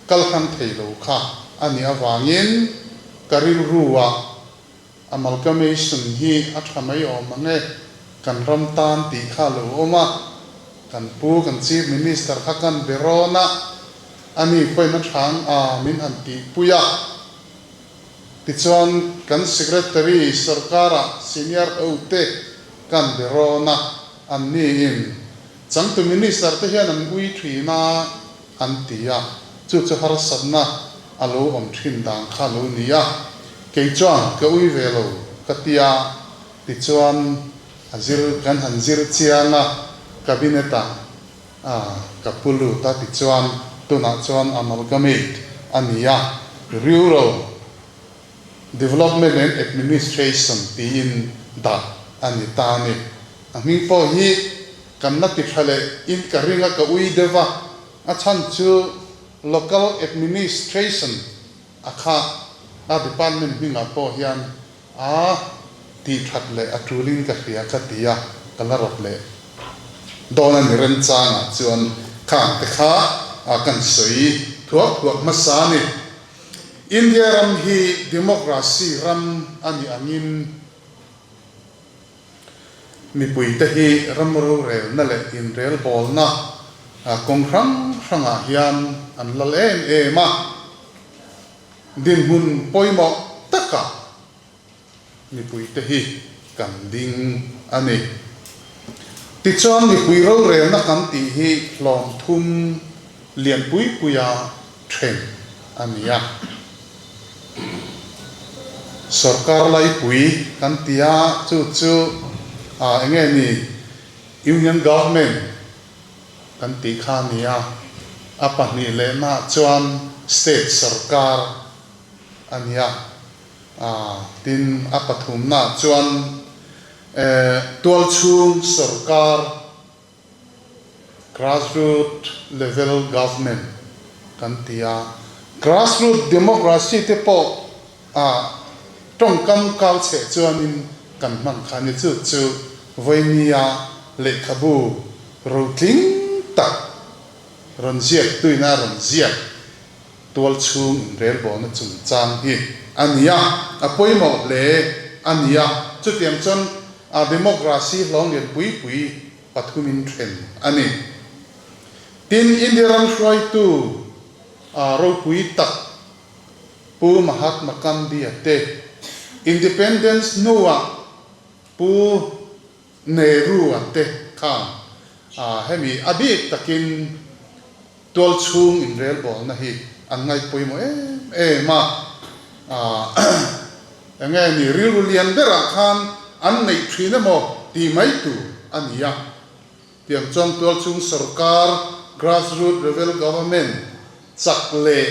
G: kal hrang thei lo kha a nih avangin ka rilru ah Amalgamation hi a tha mai awm ang e, kan ram tan tih kha a lo awm a, kan pu kan Chief Minister kha kan be rawn a, ani pawhin a tha ang a min han tihpui a, tichuan kan Secretary sorkara senior hote kan be rawn a, anni in changtu Minister te hian an ui thin a an ti a, chu chu harsatna a lo awm thin dan kha lo ni a, kei chuan ka ui ve lo ka ti a, tichuan a zir kan han zir chiang a, cabinet ah a ka pu lut a, tichuan tunah chuan amalgamate a ni a, Rural Development and Administration tiin dah a ni ta a ni. A hming pawh hi kan la ti tha leh in ka ring a, ka ui deuh a, a chhan chu Local Administration a kha. A department hmingah pawh hian a tih that leh a tulin ka hria ka ti a, ka la rawt leh dawn a ni remchangah chuan khang te kha kan sawi thuak thuak hmasa a ni. India ram hi democracy ram a nih angin Mipuite hi ram rorelna leh inrelbawlna kawng hrang hrangah hian an lal em em a, dinhmun pawimawh takah mipuite hi kan ding a ni. Tichuan mipui rorelna kan tih hi hlawm thum lian pui puia then a ni a. Sorkar laipui kan ti a, chu chu eng nge ni Union Government kan tih kha a ni a, a pahnih lehnaah chuan State sorkar a ni a, tin a pathumnaah chuan tualchhung sorkar Grassroot level government kan ti a, grassroot democracy te pawh a tawngkam kau chheh chuanin kan hman kha ni chu chu vawinia lehkhabu rotling tak rawn ziak tuina rawn ziak tual chhung inrelbawlna chungchang hi a ni a, a pawimawh hle a ni a, chutiang chuan a democracy hlawng lian pui pui pathumin then a ni. Tin, India ram hruaitu ropui tak Pu Mahatma Gandhi-a te, Independence hnuah Pu Nehru-a te khan hemi a bik takin tualchhung inrelbawlna hi an ngaihpawimawh em em a. Enge ni rilru lian berah khan an neih thin emaw tih mai tur a ni a. Tiang chuan tualchhung sorkar, grassroot level government, chak leh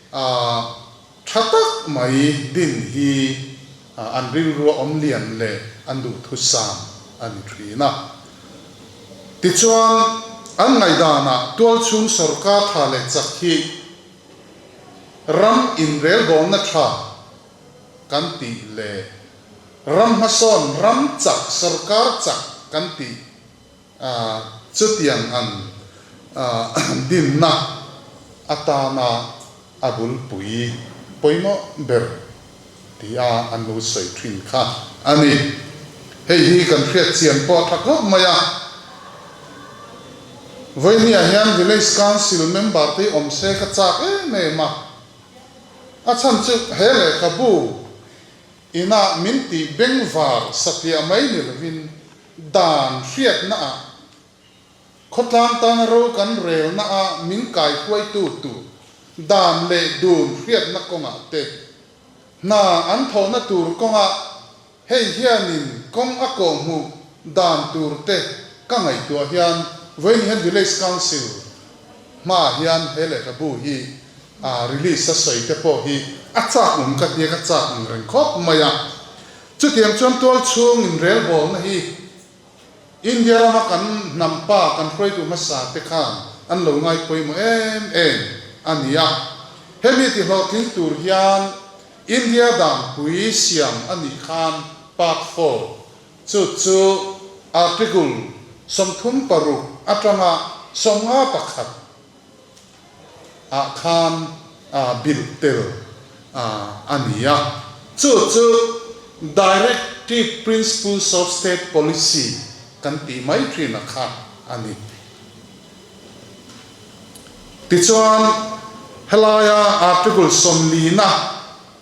G: tha tak mai din hi an rilrua awm lian leh an duhthusam a ni thin a. Tichuan, an ngaihdanah tualchhung sorkar tha leh chak hi ram inrelbawlna tha kan tih leh ram hmasawn, ram chak, sorkar chak kan tih chutiang ang dinna atana a bulpui pawimawh ber tia an lo sawi thin kha a ni. Hei hi kan hriat chian pawh a tha khawp mai a. Vawinia hian Village Council member te hi awm se ka chak em em a. A chhan chu he lehkhabu inah min tih bengvar satliah mai ni lovin dan hriatna ah khawtlang tana ro kan relna ah min kaihruaitu tur dan leh dun hriatna kawngah te hna an thawhna tur kawngah Hei hianin kawng a kawhhmuh dan tur te ka ngaihtuah hian vawiin hian Village Council hmaah hian he lehkhabu hi release a sawi te pawh hi a chak awm ka tia ka chak ang reng khawp mai a. Chutiang chuan tualchhung inrelbawlna hi India rama kan hnam pa kan hruaitu hmasa te khan an lo ngai pawimawh em em a ni a. Hemi tihlawhtling tur hian India danpui siam a nih khan Part Four, chu chu Article 36 atanga 51 ah khan bilh tel a ni a, chu chu Directive Principles of State Policy kan tih mai thin a kha a ni. Tichuan, helaia Article 40 na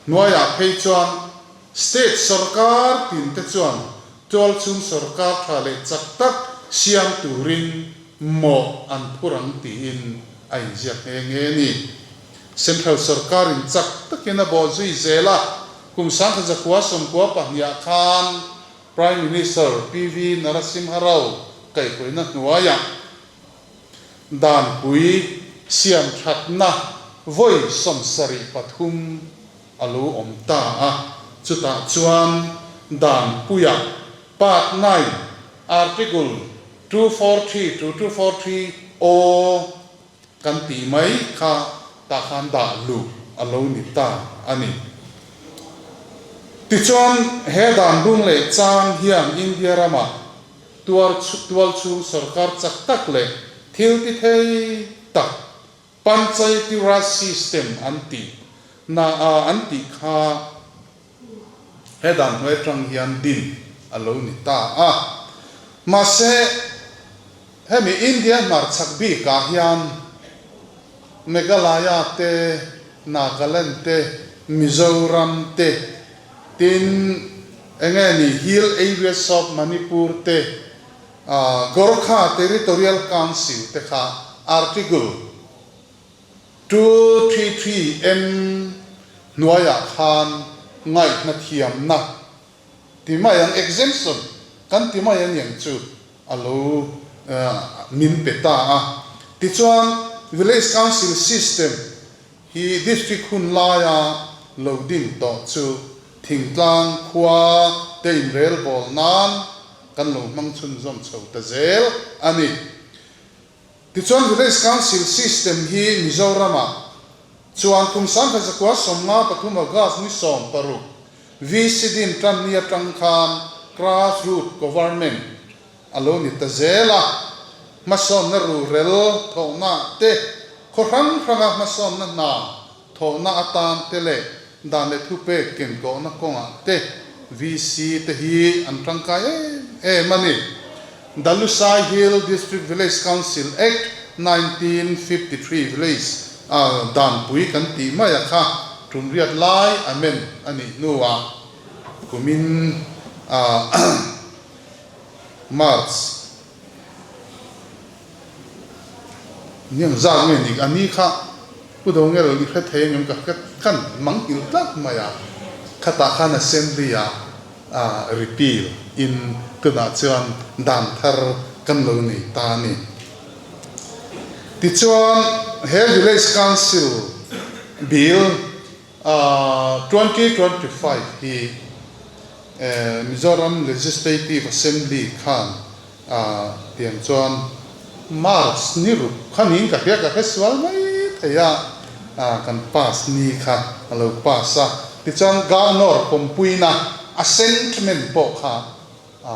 G: hnuaiah phei chuan State sorkar tinte chuan tualchhung sorkar tha leh chak tak siam turin mawh an phur ang tiin a inziak nghe nghe a ni. Central sorkarin chak takin a bawh zui zel a, kum 1992 khan Prime Minister PV Narasimha Rao kaihhruaina hnuaiah Danpui siam thatna vawi 73 a lo awm ta a, chutah chuan Danpuia Part Nine, Article 243 to 243 O kan tih mai kha tah khan dah luh a lo ni ta a ni. Tichuan, he dan bung leh chang hian India ramah tuar tualchhung sorkar chak tak leh thil ti thei tak Panchayati Raj System an tih na a an tih kha he dan hnuai atang hian din a lo ni ta a. Mahse, hemi India hmarchhak bikah hian Meghalaya te, Nagaland te, Mizoram te, tin enge ni Hill Areas of Manipur te, Gorkha Territorial Council te kha Article 233 M hnuaiah khan ngaihna thiamna ti mai ang, exemption kan ti mai a niang chu a lo min pe ta a. Tichuan Village Council System hi District hun laia lo din tawh chu thingtlang khua te inrelbawl nan kan lo hmang chhunzawm chho ta zel a ni. Tichuan Village Council System hi Mizoramah chuan kum 1953 August ni 16 VC din tan ni atang khan Grass Root Government a lo ni ta zel a, hmasawnna rurel thawhna te, khaw hrang hranga hmasawnna hna thawhna atan te leh dan leh thupek kenkawhna kawngah te VC te hi an tangkai em em a ni. The Lushai Hill District Village Council Act, 1953 Village a danpui kan tih mai a kha tum riat lai amend a nih hnuah kumin March Niang zat nge nik a ni kha Pu Dongel i hre thei angem ka hre khan mang nghilh tlat mai a, khatah khan Assembly ah repeal in tunah chuan dan thar kan lo nei ta a ni. Tichuan he Village Council Bill 2025 hi Mizoram Legislative Assembly khan tiang chuan March ni ruk kha niin ka hria ka hre sual mai thei a, kan pass ni kha a lo pass a, tichuan Governor pawmpuina assentment pawh kha a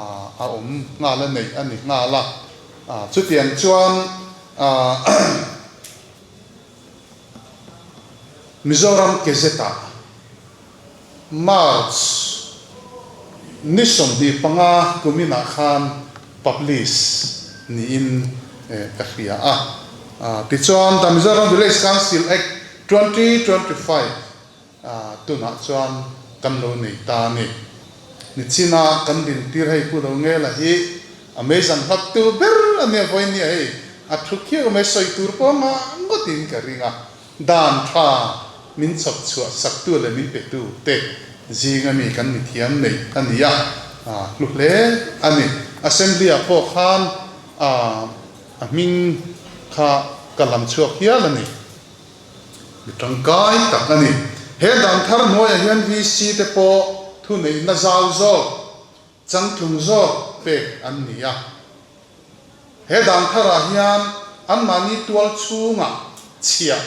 G: awm nghal a neih a ni nghal a, chutiang chuan Mizoram Gazette-ah March ni 25 kuminah khan publish niin ka hria a. Tichuan, The Mizoram Village Council Act 2025 tunah chuan kan lo nei ta a ni. Nichina kan dintir hei Pu Dongela hi a meizang hlattu ber a nia vawiin nia hei a thu khiau mai sawi tur pawh ngah ngawtin ka ring a. Dan tha min chhawp chhuah saktu leh min petu te zinga mi kan ni thiam nei a ni a, hlu hle a ni. Assembly ah pawh khan a hming kha ka lam chhuak hial a ni. Mi tangkai tak a ni. He dan thar hnuaiah hian VC te pawh thuneihna zau zawk, changtlung zawk pek an ni a. He dan tharah hian anmahni tual chhungah chhiah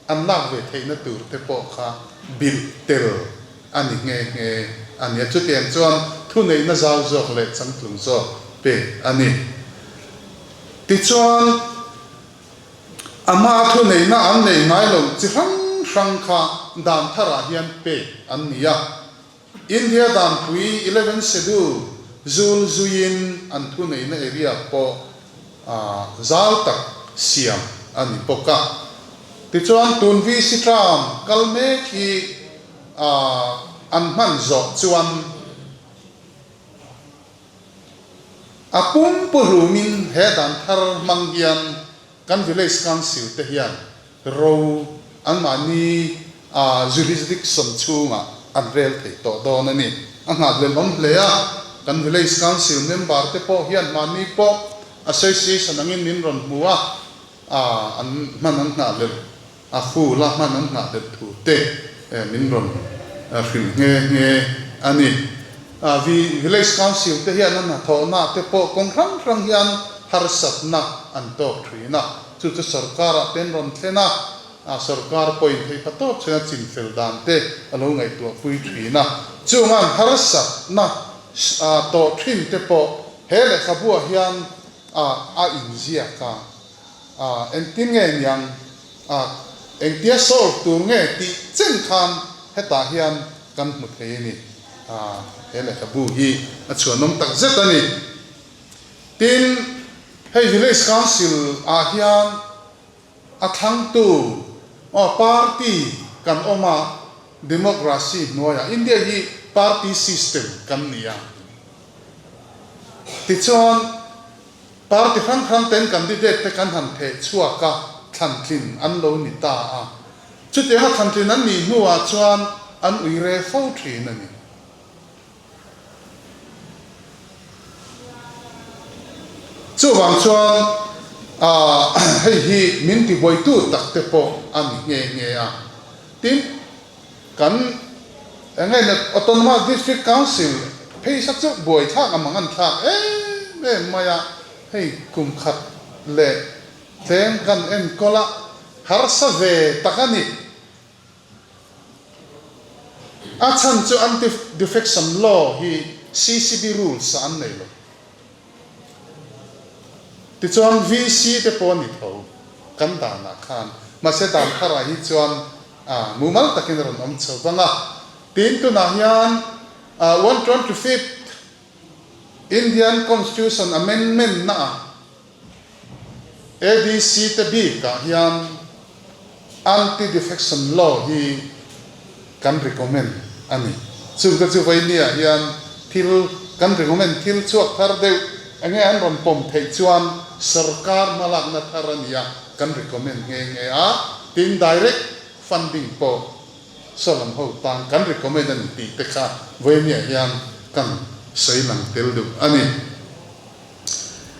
G: an lak ve theihna tur te pawh kha bilh tel a ni nghe nghe a ni a. Chutiang chuan thuneihna zau zawk leh changtlung zawk pek a ni. Tichuan, Ama thuneihna an nei ngai lo chi hrang hrang kha dan tharah hian pek an ni a. India danpui Eleven Schedule zul zuiin an thuneihna area pawh zau tak siam a ni bawk a. Tichuan tun VC term kal mek hi an hman zawh chuan A pumpu hlumin he dan thar hmang hian kan Village Council te hian ro anmahni jurisdiction chhungah an rel thei tawh dawn a ni. A nghahhlelh awm hle a, kan Village Council member te pawh hian mahni pawh association angin min rawn hmu a, an hman an nghahhlelh A full a hman an nghah let thu te min rawn hrilh nghe nghe a ni. Village Council te hian an hnathawhna te pawh kawng hrang hrang hian harsatna an tawk thin a, chu chu sorkarah te an rawn thlen a. A sorkar pawhin theih pha tawp chuan a chinfel dan te a lo ngaihtuah pui thin a. Chungan harsatna tawh thin te pawh he lehkhabuah hian a inziak a. Engtin nge niang engtia solve tur nge tih chen khan hetah hian kan hmu thei a ni. He lehkhabu hi a chhuanawm tak zet a ni. Tin, hei Village Council ah hian A thlangtu aw party kan awm a, democracy hnuaiah India hi party system kan ni a. Tichuan party hrang hrang ten candidate te kan han theh chhuak a, thlantlin an lo ni ta a. Chutianga thlantlin an nih hnuah chuan an ui re fo thin a ni. Chuvang chuan hei hi min tibuaitu tak te pawh a ni nghe nghe a. Tin, kan eng nge Autonomous District Council phei sa chu buaithlak a mang an thlak em em mai a, hei kum khat leh tlem kan enkawl a, harsa ve tak a ni. A chhan chu anti defection law hi CCB rules ah an nei lo. Tichuan VC te pawh a ni tho kan danah khan. Mahse dan tharah hi chuan mumal takin a rawn awm chho vang a. Tin tunah hian 125th Indian Constitution Amendment naah ADC te bikah hian Anti-Defection Law hi kan recommend a ni. Chungte chu Vainia hian thil kan recommend thil chhuak thar deuh enge an rawn pawm theih chuan sorkar hmalakna thar a nia kan recommend nghe nghe a, tin direct funding pawh Salam ho tan kan recommend a ni tih te kha Vainia hian kan sawi lang tel deuh a ni.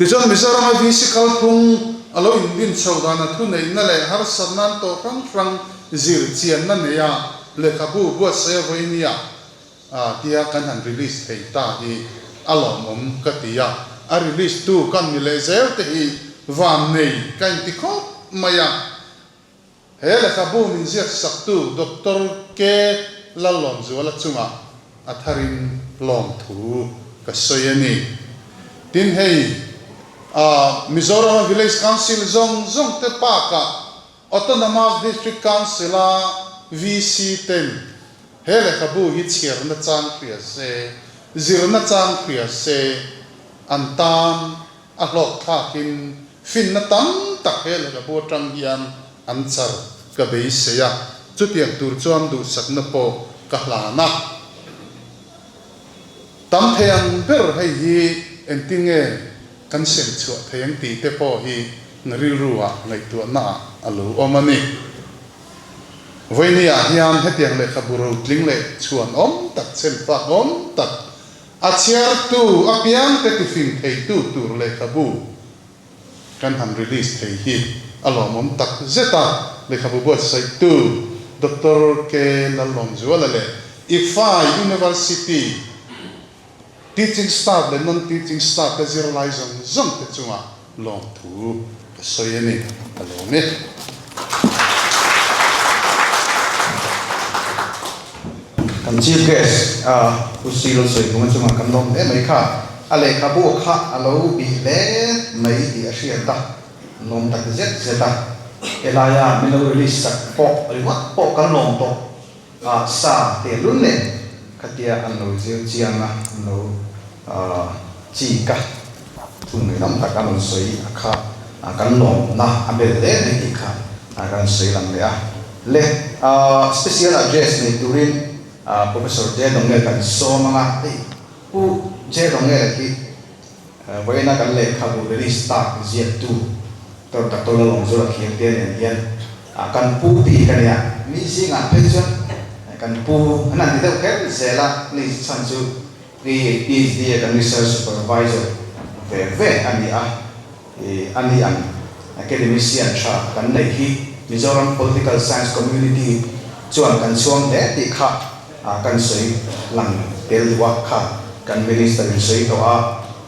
G: Tichuan Mizorama VC kalphung a lo indin chho dan a thuneihna leh harsatna an tawh hrang hrang zir chianna neia lehkhabu buatsaih a vawinia tia kan han release thei ta hi a lawmawm ka ti a, a release tu kan ni leh zel te hi vannei ka inti khawp mai a. He lehkhabu min ziak saktu Doctor K. Lallawmzuala chungah a tharin lawmthu ka sawi a ni. Tin hei, Mizorama Village Council zawng zawng te bakah Autonomous District Council-a VC ten he lehkhabu hi chhiarna chang hria se, zirna chang hria se, an tan A hlawk thlakin finna tam tak he lehkhabu atang hian an char ka beisei a, chutiang tur chuan duhsakna pawh ka hlan a. Tam thei ang ber hei hi engtin nge kan sem chhuah thei ang tih te pawh hi na rilru ah ngaihtuahna ah a lo awm a ni. Vawinia hian hetiang lehkhabu rotling leh chhuan awm tak, chhem fak awm tak A chhiartu apiangte tifing theitu tur lehkhabu kan han release thei hi a lawmawm tak zet a, lehkhabu buatsaihtu Doctor K. Lallawmzuala leh ICFAI University teaching staff leh non-teaching staff te zirlai zawng zawng te chungah lawmthu ka sawi a ni, a lawm e.
A: Kan Chief Guest Pu Cyril Sawibunga chungah kan lawm hle mai kha, a lehkhabu kha a lo bih hle mai tih a hriat a, lawm tak zet zet a, helaia min lo release sak pawh ringawt pawh kan lawm tawh a, sa tehlul nen khatia an lo zir chiang a, an lo chik a, thung ngaihnawm tak an rawn sawi a kha kan lawmna a bel hle mai tih kha kan sawi lang leh a. Le special address nei turin Professor J Dongel kan sawm ang a, hei Pu J Dongel hi vawiina kan lehkhabu release tak ziaktu Doctor Doctor Lalawmzula Khiangte nen hian kan pu bik a nia, mi zingah phei chuan kan pu an han ti deuh kher zel a, ni chhan chu Hi PhD a kan research supervisor ve ve a ni a, i a ni ang academician tha kan neih hi Mizoram political science community chuan kan chhuang hle tih kha kan sawi lang tel duh a, kha kan minister in sawi tawh a,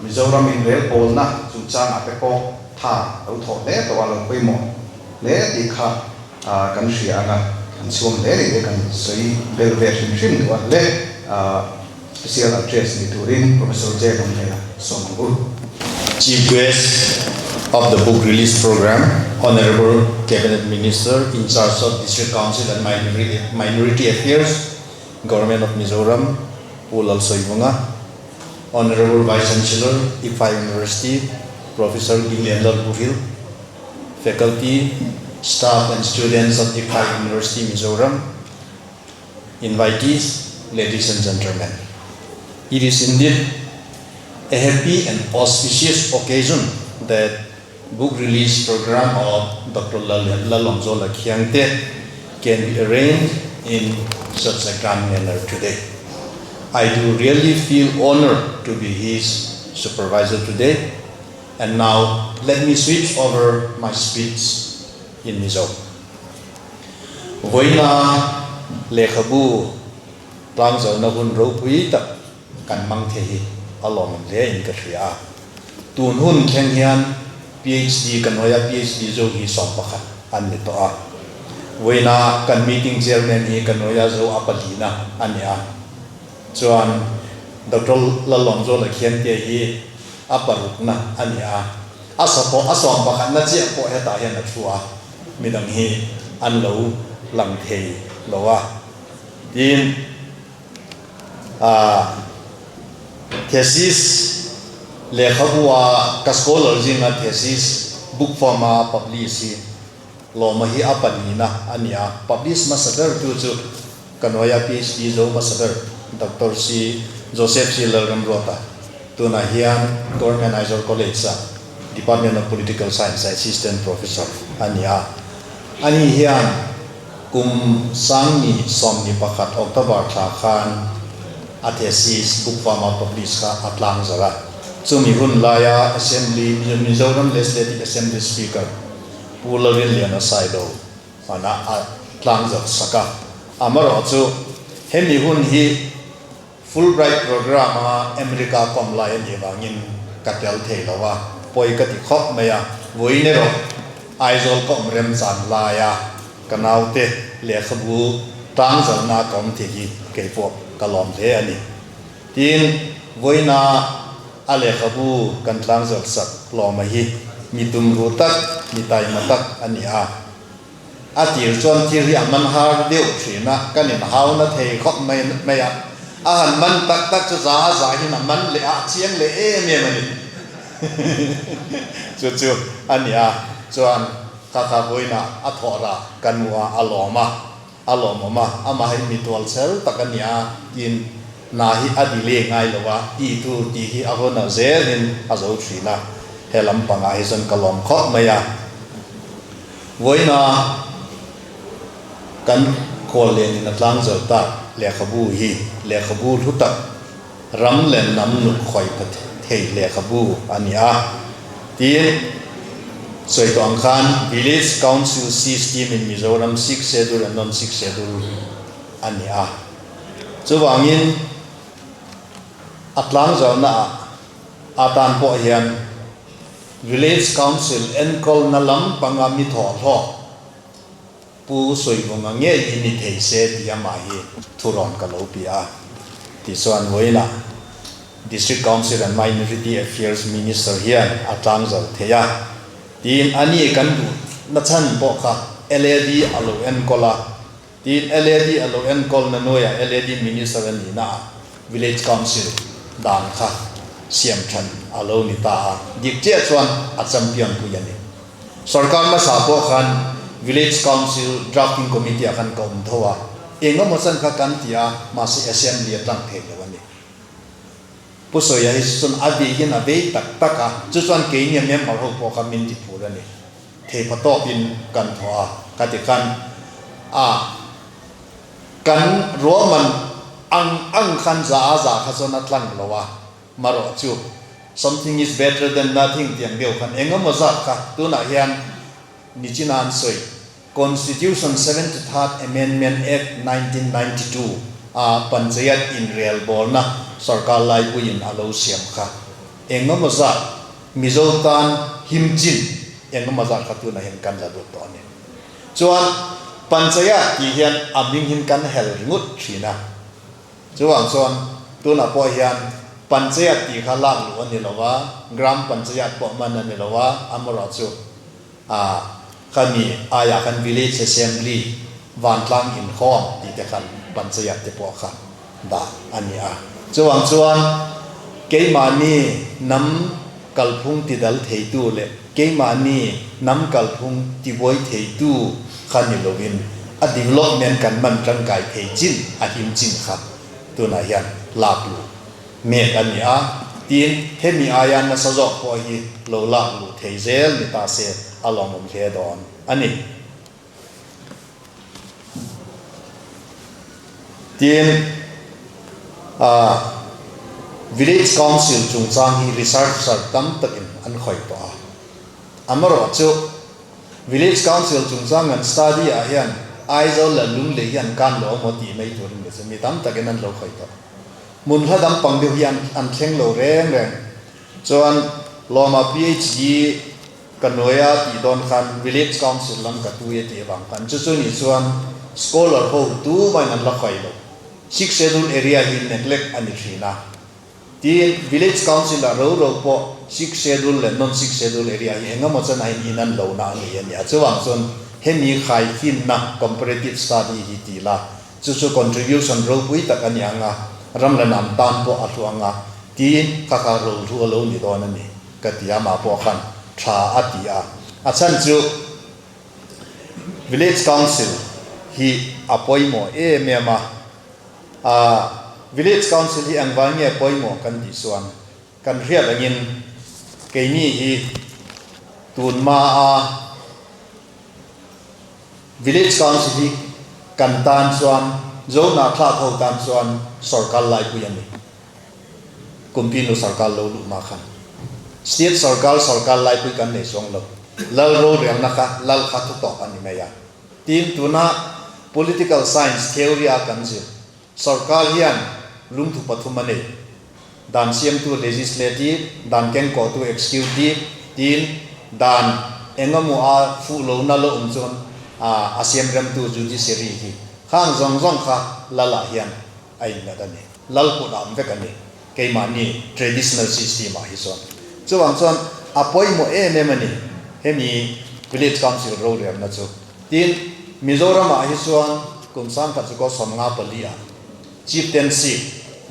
A: Mizoram in rel pawlna chungchangah te pawh tha lo thawh hle tawh a, lo pawimawh hle tih kha. Kan hria ang a, kan chhuang hle ni te kan sawi bel ve hrim hrim duh a le. Special address ni turin Professor J Lawmhleia sawm ang u.
H: Chief Guest of the book release programme, Honourable Cabinet Minister in charge of District Council and Minority Affairs, Government of Mizoram, Pu Lalsawivunga, Honourable Vice Chancellor, ICFAI University, Professor Ginglian Lalbuhil, Faculty, staff and students of ICFAI University Mizoram, invitees, ladies and gentlemen. It is indeed a happy and auspicious occasion that book release program of Dr. Lallawmzuala Khiangte can be arranged in such a grand manner today. I do really feel honored to be his supervisor today. And now let me switch over my speech in Mizo. Vawiina lehkhabu tlangzalna hun ropui tak kan hmang thei hi a lawmawm hle in ka hria a. Tun hun thleng hian PhD ka hnuaia PhD zo hi 11 an ni tawh a. Vawiina kan meeting chairman hi ka hnuaia zo a palina a ni a. Chuan Doctor Lalawmzuala Khiangte hi a parukna a ni a. A sa pawh a 11na chiah pawh hetah hian a thu a, midang hi an lo lang thei lo a. Tin, ah, thesis lehkhabu a ka scholar zinga thesis book form a publish hi Lawma hi a pahnihna a ni a. Publish hmasa ber tu chu Ka hnuaia PhD zo hmasa ber Doctor C. Joseph C. Lalramruata tunah hian Government Aizawl College-a Department of Political Science-a Assistant Professor a ni a. Ani hian kum 2021 October thla khan a thesis book form-a publish kha a tlang zarh a. Chumi hun laia Assembly, Mizoram Legislative Assembly Speaker Pu Lalrinliana Sailo Hmanah a tlangzat sak a, amarawh chu hemi hun hi Fulbright Programme a America kawm lai a nih vangin ka tel thei lo a, pawi ka ti khawp mai a, vawiin erawh Aizawl ka awm remchan laia ka naute lehkhabu tlangzalna ka awm thei hi keipawh ka lawm hle a ni. Tin, vawiina a lehkhabu kan tlangzalh sak hlawma hi mi tumruh tak, mi taima tak a ni a. A tir chuan thil hi a man har deuh thin a, kan inhau na thei khawp mai mai a. A han man tak tak chu za a zahin a man leh a, a chiang leh em em a ni. Chu chu a ni a, chuan kha kha vawiinah a thawh rah kan hmu a, a lawm a. A lawmawm a, amahin mi tual chel tak a nia tiin hna hi a delay ngai lo a, tih tur tih hi a hun ah zelin a zo thin a, he lampangah hi chuan ka lawm khawp mai a. Vawiina kan khual lianin a tlang zo tak lehkhabu hi lehkhabu hlu tak ram leh hnam nuk khawih pha thei lehkhabu a ni a, tiin sawi tawh ang khan Village Council System in Mizoram Sixth Schedule and Non-Sixth Schedule a ni a. Chuvangin a tlangzauhna ah atan pawh hian Village Council enkawlna lam panga mi thawhhlawk Pu Sawivunga ngei hi ni thei se tih amah hi thurawn ka lo pi a, tichuan vawiinah District Council and Minority Affairs Minister hian a tlangzal thei a, tiin a ni kan duh na chhan pawh kha LAD a lo enkawl a, tiin LAD a lo enkawl na nuaiah LAD Minister a nihna ah Village Council dan kha siam than a lo ni ta a, dik chiah chuan a champion pui a ni. Sorkar hmasa pawh khan Village Council Drafting Committee ah khan ka awm tho a, eng emaw chan kha kan ti a, mahse Assembly a tlang thei lo a ni. Pu Sawia hi chu chuan a bihin a vei tak tak a, chu chuan keini a member ho pawh kha min ti phur a ni. Theipha tawkin kan thaw a, ka ti khan a kan ruahman ang ang khan za a za kha chuan a tlang lo a, Marawh chu something is better than nothing tih ang deuh khan eng emaw zat kha tunah hian nichina an sawi Constitution 73rd Amendment Act 1992 a Panchayat inrelbawlna sarkar laipuiin a lo siam kha eng emaw zat Mizo tan him chin eng emaw zat kha tunah hian kan la lut tawh a ni. Chuan Panchayat tih hian a hming hin kan hel ringawt thin a. Chuvang chuan tunah pawh hian Panchayat tih kha lak luh a ni lo a, Gram Panchayat pawh hman a ni lo a, amaherawhchu a khami aiah khan Village Assembly, Vantlang Inkhawm tih te khan Panchayat te pawh kha dah a ni a. Chuvang chuan keimahni hnam kalphung tidal theitu leh keimahni hnam kalphung tibuai theitu kha ni loin a development kan man tangkai thei chin a him chin kha tunah hian lak luh mek a ni a. Tin, hemi aia nasa zawk pawh hi lo lak luh thei zel ni ta se a lawmawm hle dawn a ni. Tin, Village Council chungchang hi researcher tam takin an khawih tawh a. Amaherawhchu, Village Council chungchang an study ah hian Aizawl leh Lunglei hi an kan lo emaw tih mai tur ni chu mi tam takin an lo khawih tawh. Hmun hla dang pang deuh hi an thleng lo reng reng. Chuan, Lawma PhD Ka nuaia tih dawn khan Village Council lam ka tui a tih avang khan chu chu nih chuan scholar ho tumahin an la fai lo. Six Schedule area hi neglect a ni thin a. Tin, Village Council ah ro ro pawh Six Schedule leh Non Six Schedule area hi engemaw chuan a in inan lohna a nei a ni a. Chuvang chuan hemi khaikhinna, comparative study, hi ti la, chu chu contribution ropui tak a ni ang a, ram leh hnam tan pawh a hlu ang a, tiin kha kha rohlu a lo ni dawn a ni. Ka ti a, mah pawh khan tha a ti a. A chhan chu Village Council hi a pawimawh em em a. Aa Village Council hi engvai nge pawimawh kan tih chuan kan hriat angin keini hi tunhma a Village Council hi kan tan chuan Zohnahthlak ho tan chuan sorkar laipui a ni. Kumpinu sarkar lo luh mah khan State sarkar sarkar laipui kan nei chuang lo. Lal rorelna kha lal kha thu tawp a ni mai a. Tin, tuna Political Science theory a kan zir sarkar hian lungthu pathum a nei. Dan siamtu Legislative, dan kengkawhtu Executive, tin dan engemaw a fuh lohna lo awm chuan a siamremtu Judiciary hi khang zawng zawng kha lalah hian a innghat a ni. Lal kut a awm vek a ni. Keimahni traditional system ah hi chuan. Chuvang chuan a pawimawh em em a ni hemi Village Council rorelna chu. Tin, Mizoram ah hi chuan kum sangkhat chu kaw 54 ah Chieftainship,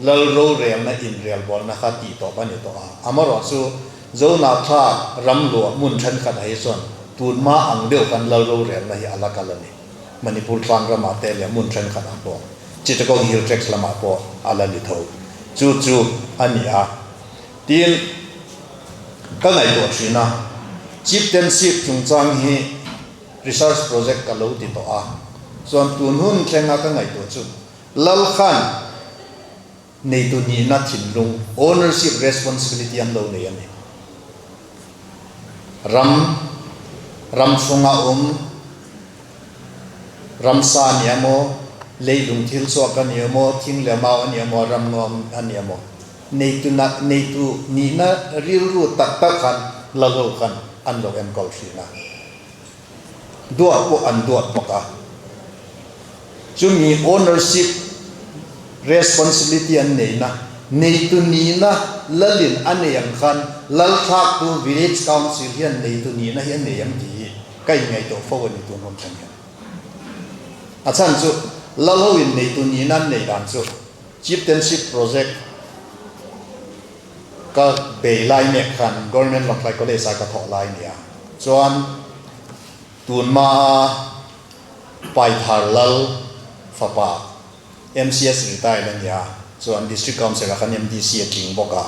H: Lal rorelna inrelbawlna kha tih tawp a ni tawh a. Amaherawh chu Zonahthlak ram luah hmun thenkhat ah hi chuan tunhma ang deuh khan Lal rorelna hi a la kal a ni. Manipur tlang ramah te leh hmun thenkhatah pawh Chittagong Hill Tracts lamah pawh a la ni tho. Chu chu a ni a. Tin, ka ngaihtuah thin a, Chieftainship chungchang hi research project ka lo ti tawh a, chuan tun hun thlenga ka ngaihtuah chu Lalkhan neitu nihna thinlung, ownership responsibility, an lo nei a ni. Ram, ram chhunga awm, ramsa a ni emaw, leilung thil chhuak a ni emaw, thing leh mau a ni emaw, ram nuam a ni emaw, neitu na, neitu nihna rilru tak tak khan la lo khan an lo enkawl thin a. Duat pawh an duat bawk a. Chumi ownership responsibility an neihna, neitu nihna lalin a nei ang khan lalthlaktu village council hian neitu nihna hi a nei ang tih hi ka inngaihtuah fo a ni tun hun thleng hian. A chhan chu lalhoin neitu nihna an neih dan chu chieftainship project ka bei lai mek khan Government Lawngtlai College ah ka thawh lai a ni a, chuan tunhma a Paithar Lal fapa MCS retired a nia, chuan District Council ah khan MDC a tling bawk a,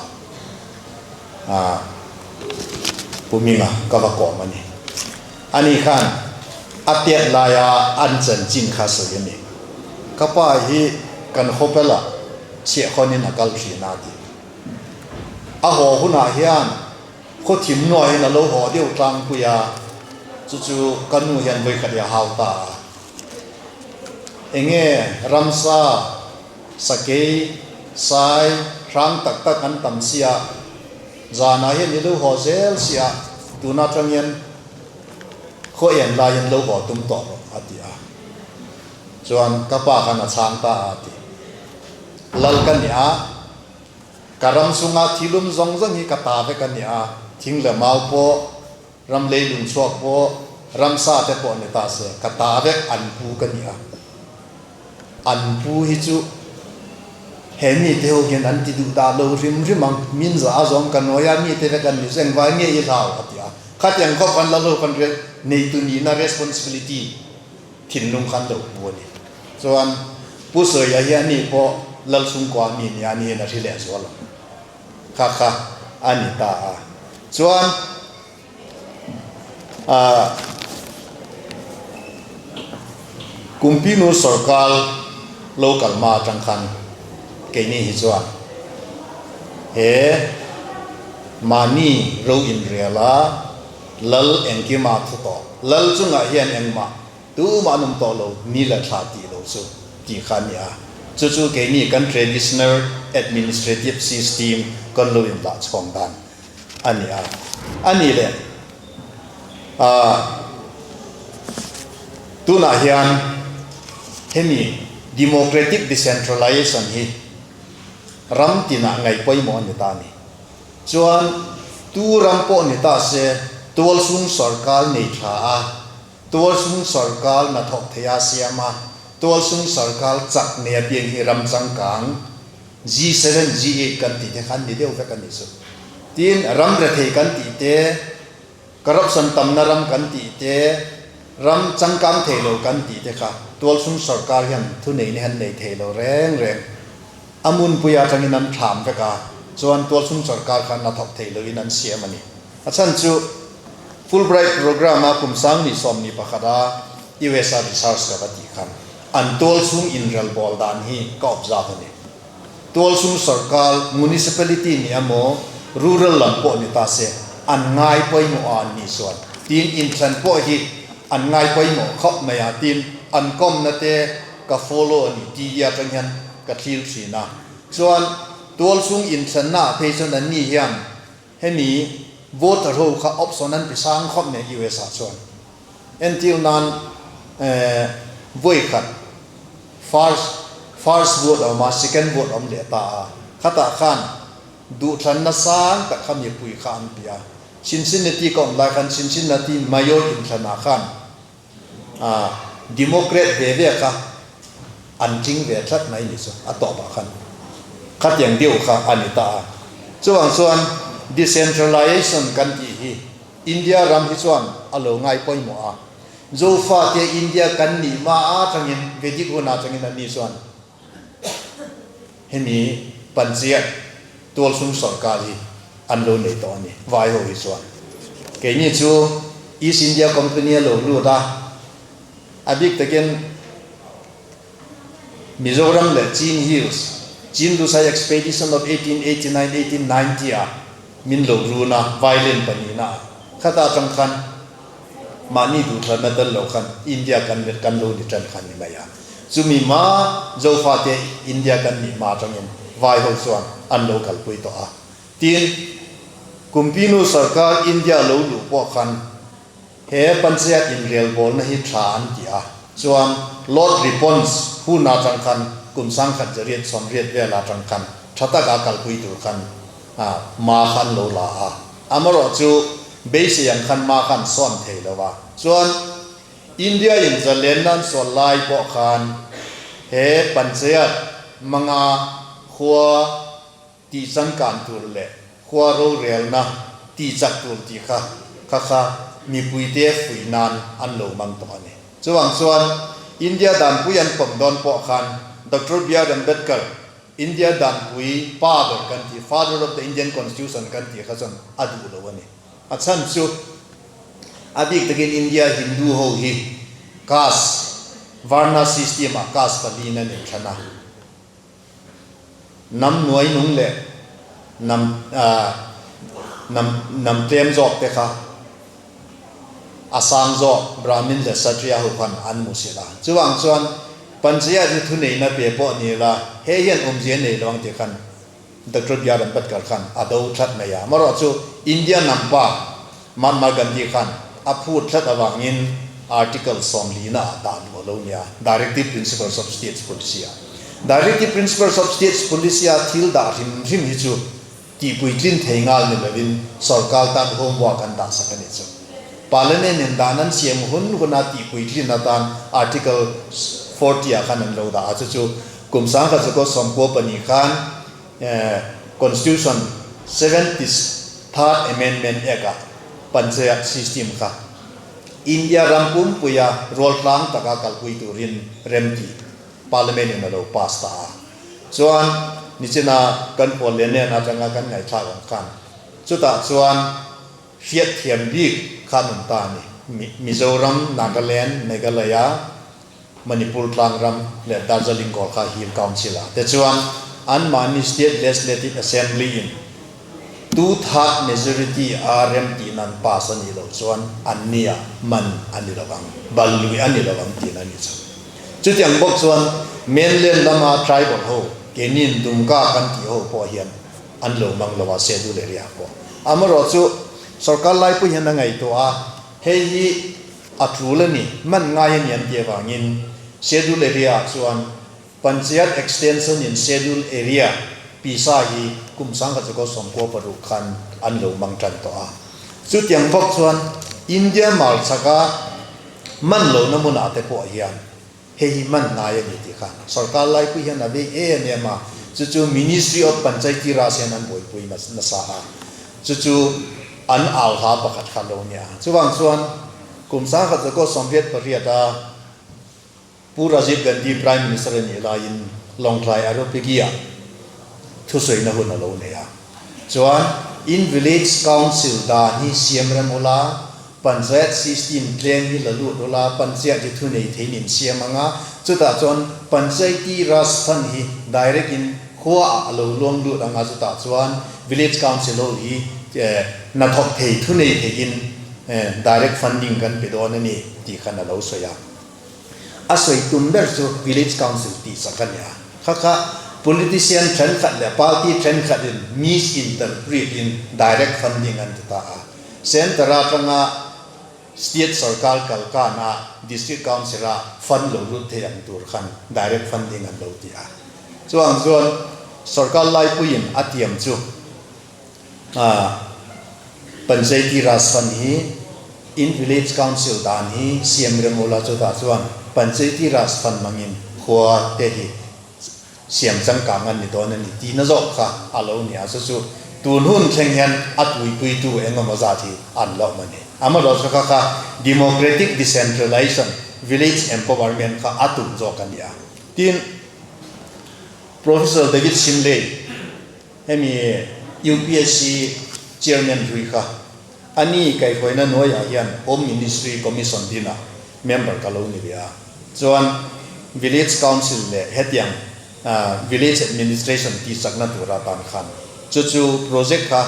H: ah Pu Minga ka va kawm a ni. Ani khan a tiat laia an chanchin kha sawi a ni. Ka pa hi kan khawpela chhiahkhawnin a kal thin a ti. A haw hunah hian Khaw thim nuaiin a lo haw deuh tlangpui a, chu chu ka nu hian vawikhat hi a hau ta a. Enge ramsa, sakei, sai, hrang tak tak an tam sia, zanah hian i lo haw zel sia, tuna atang hian. Khaw en laiin lo haw tum tawh rawh, a ti a. Chuan ka pa khan a chhang ta a, a ti. Lal ka ni a, ka ram chunga thilum zawng zawng hi ka ta vek a ni a, thing leh mau pawh, ram leilung chhuak pawh, ramsa te pawh ni ta se, ka ta vek an pu ka ni a. An pu hi chu he mite ho hian an ti duh dah lo hrim hrim ang, min za a zawng ka nawi a, mite vek an ni zeng vai nge i hlau a ti a. Khatiang khawp kan la lo kan neitu nihna responsibility thinlung khan lo pu a ni. Chuan Pu Sawia hi ani pawh Lalchhungkua mi nia niin a hri leh zual ang. Kha kha a ni ta a. Chuan ah Kumpinu sorkar lo kal hma atang khan keini hi chuan he mahni ro inrel a lal engkima thu tawh, lal chungah hian engmah tumah an awm tawh lo, ni la thla tih lo chu tih kha a ni a. Chu chu keini kan traditional administrative system kan lo inlah chhawng dan a ni a. A nih leh ah tunah hian hemi democratic decentralization hi ram tinah ngaih pawimawh a ni ta a ni. Chuan tu ram pawh ni ta se tualsung sarkar nei tha a, tualsung sarkar hnathawk thei a siam a, tualsung sarkar chak nei apiang hi ram changkang G7, G8 kan tih te kha an ni deuh vek a nih chu. Tin, ram rethei kan tih te, corruption tamna ram kan tih te, ram changkang thei lo kan tih te kha tualsung sarkar hian thuneihna hi an nei thei lo reng reng. A hmunpui atangin an thlam vek a, chuan tualchhung sorkar khan a thawk thei loin an siam a ni. A chhan chu Fulbright program a kum sang ni 11 a US a research ka va tih khan an tualchhung inrel bawl dan hi ka observe a ni. Tualchhung sorkar, municipality ni emaw rural lam pawh ni ta se an ngai pawimawh a an nih chuan tin inthlan pawh hi an ngai pawimawh khawp mai a, tin an kawmna te ka follow a ni TV atang hian ka thlir thin a. Chuan tualchhung inthlanna ah phei chuan anni hian hemi voter ho kha option an ti sang khawp mai US ah chuan. Entir nan vawi khat first first vote a awm a second vote a awm leh ta a, khatah khan duhthlanna sang tak kha mipui kha an ti a. Cincinnati ka awm lai khan Cincinnati mayor inthlanah khan A Democrat ve ve kha an tling ve tlat mai ni chu a tawpah khan khatiang deuh kha a ni ta a. Chuvang chuan decentralization kan tih hi India ram hi chuan a lo ngai pawimawh a. Zofate India kan nih hma atangin Vedic hun atangin an ni chuan hemi Panchayat tualsum sorkar hi an lo nei tawh a ni, vai ho hi chuan. Keini chu East India Company a lo lut a, a bik takin Mizoram leh Chin Hills, Chin Lusai Expedition of 1889, 1890 ah min lo run a, violent pahnihna ah. Khata atang khan mahni duhthlanna tel lo khan India kan kan lo ni tan khan ni mai a. Chumi hma Zofate India kan nih hma atangin vai ho chuan an lo kalpui tawh a. Tin, Kumpinu sarkar India lo luh pawh khan he Panchayat inrelbawlna hi tha an ti a. Chuan Lord Ripon's hun atang khan kum 1880 vel atang khan tha taka kalpui tur khan hma khan lo la a. Amaherawhchu beisei ang khan hma khan sawn thei lo a. Chuan India in zalen nan sual lai pawh khan he Panchayat hmanga khua tih changkan tur leh khua rorelna tih chak tur tih kha kha kha mipuite fuih nan an lo hmang tawh a ni. Chuvang chuan India danpui an pawm dawn pawh khan Doctor BR Ambedkar India danpui pa ber kan tih, Father of the Indian Constitution kan tih kha chuan a duh lo a ni. A chhan chu a bik takin India Hindu ho hi caste, Varna system ah caste paliin an inthlan a. Hnam nuai nung leh hnam hnam hnam tlem zawk te kha a sang zawk Brahmin leh Kshatriya ho khan an hmu sil a. Chuvang chuan Panchayat hi thuneihna pe pawh ni la, hei hian awmzia nei lo ang tih khan Doctor B R Ambedkar khan a do that mai a. Amaherawhchu India nampa Mahatma Gandhi khan a phut tlat avangin Article 40 ah dah luh a lo nia, Directive Principles of States Policy ah. Directive Principles of States Policy a thil dah hrim hrim hi chu tihpuitlin thei ngal ni lovin sorkar tan homework an dah sak a nih chu. Parliament in dan an siam hun huna tihpuitlin atan Article 40 ah khan an lo dah a, chu chu kum 1992 khan Constitution 73rd Amendment Act ah Panchayat system kha India ram pumpuia rualtlang taka kalpui turin remti Parliament in a lo pass ta a. Chuan nichina kan pawl leh nen atanga kan ngaihthlak ang khan chutah chuan hriatthiam bik kha an awm ta a ni. Mizoram, Nagaland, Meghalaya, Manipur tlangram leh Darjeeling Gorkha Hill Council ah te chuan anmahni State Legislative Assembly in two third majority a rem tih nan pass a nih loh chuan anni ah man a ni lo ang, bal lui a ni lo ang tihna a nih chu. Chutiang bawk chuan mainland lama tribal ho keinin Dumka kan tih ho pawh hian an lo mang lo a, Schedule area ah pawh. Amaherawhchu sorkar laipui hian a ngaihtuah a, hei hi A tul a ni, man ngai a ni an tih avangin Schedule Area ah chuan Panchayat Extension in Schedule Area pisa hi kum 1996 khan an lo mang tan tawh a. Chutiang bawk chuan India marchhaka man lohna hmunah te pawh hian hei hi man ngai a ni tih kha sorkar laipui hian a vei em em a, chu chu Ministry of Panchayati Raj hian an buaipui nasa a, chu chu an au hla pakhat kha lo nia. Chuvang chuan kum 1988 a Pu Rajiv Gandhi Prime Minister a nih laiin Lawngtlai Areopagy-ah thusawiina hun a lo nei a. Chuan in Village Council dan hi siam rem ula, Panchayat system tleng hi la lut ula, Panchayat hi thu nei theiin in siam ang a, chutah chuan Panchayati Raj Fund hi direct in khua ah a lo luang lut ang a, chutah chuan Village Council ho hi hnathawk thei thu nei theiin direct funding kan pe dawn a ni tih khan a lo sawi a. A sawi tum ber chu Village Council tih chak a ni a, kha kha politician thenkhat leh party thenkhat in misinterpret in direct funding an ti ta a. Centre atanga State sorkar kalkan a District Council a fund lo lut thei ang tur khan direct funding an lo ti a. Chuang chuan sorkar laipuiin a tiam chu Panchayati Raj Fund hi in Village Council dan hi siam rem ula chutah chuan Panchayati Raj Fund hmangin khua te hi siam changkang an ni dawn a ni tihna zawk kha a lo ni a, chu chu tun hun thleng hian a tuipuitu eng emaw zat hi an la awm a ni. Amaherawhchu kha kha Democratic Decentralization, Village Empowerment kha a tum zawk a ni a. Tin, Professor David Shimley, hemi UPSC Chairman hlui kha a ni kaihhruaina hnuaiah hian Home Ministry Commission dinah member ka lo ni ve a. Chuan Village Council leh hetiang Village Administration tih chakna tura tan khan chu chu project kha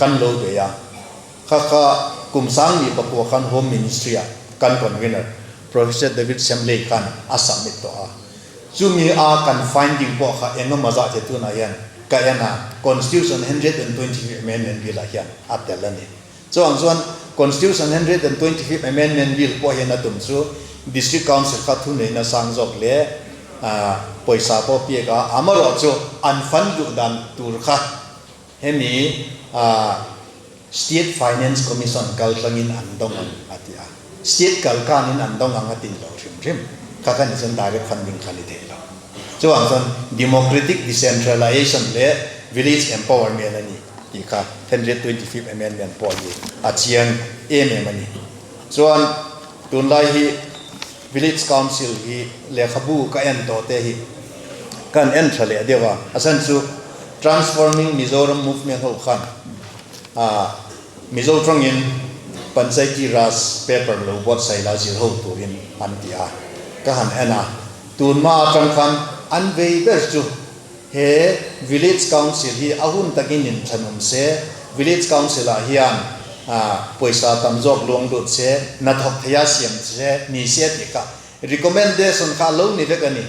H: kan lo bei a. Kha kha kum 2009 khan Home Ministry ah kan convener Professor David Semley khan a submit tawh a. Chumi a kan finding pawh kha engemaw zah che tunah hian ka en a, Constitution 125 Amendment Bill ah hian a tel a ni. Chuvang chuan Constitution 125 Amendment Bill pawh hian a tum chu District Council kha thuneihna sang zawk leh pawisa pawh pek a, amaherawh chu an fund duh dan tur kha hemi State Finance Commission kal tlangin an dawng ang a ti a, State kal kanin an dawng ang a ti lo hrim hrim. Kha kha nih chuan direct funding kha ni thei lo. Chuvang chuan Democratic Decentralization leh Village Empowerment a ni tih kha 125 Amendment pawh hi a chiang em em a ni. Chuan tunlai hi Village Council hi lehkhabu ka en tawh te hi kan en tha leh deuh a, a chhan chu Transforming Mizoram Movement ho khan Mizo tawngin Panchayati Raj paper lo buatsaih la zir ho turin an ti a, ka han en a, tunhma atang khan an vei ber chu he Village Council hi a hun takin inthanawm se, Village Council ah hian pawisa tam zawk luang lut se, hnathawk theia siam se ni se tih kha recommendation kha a lo ni vek a ni.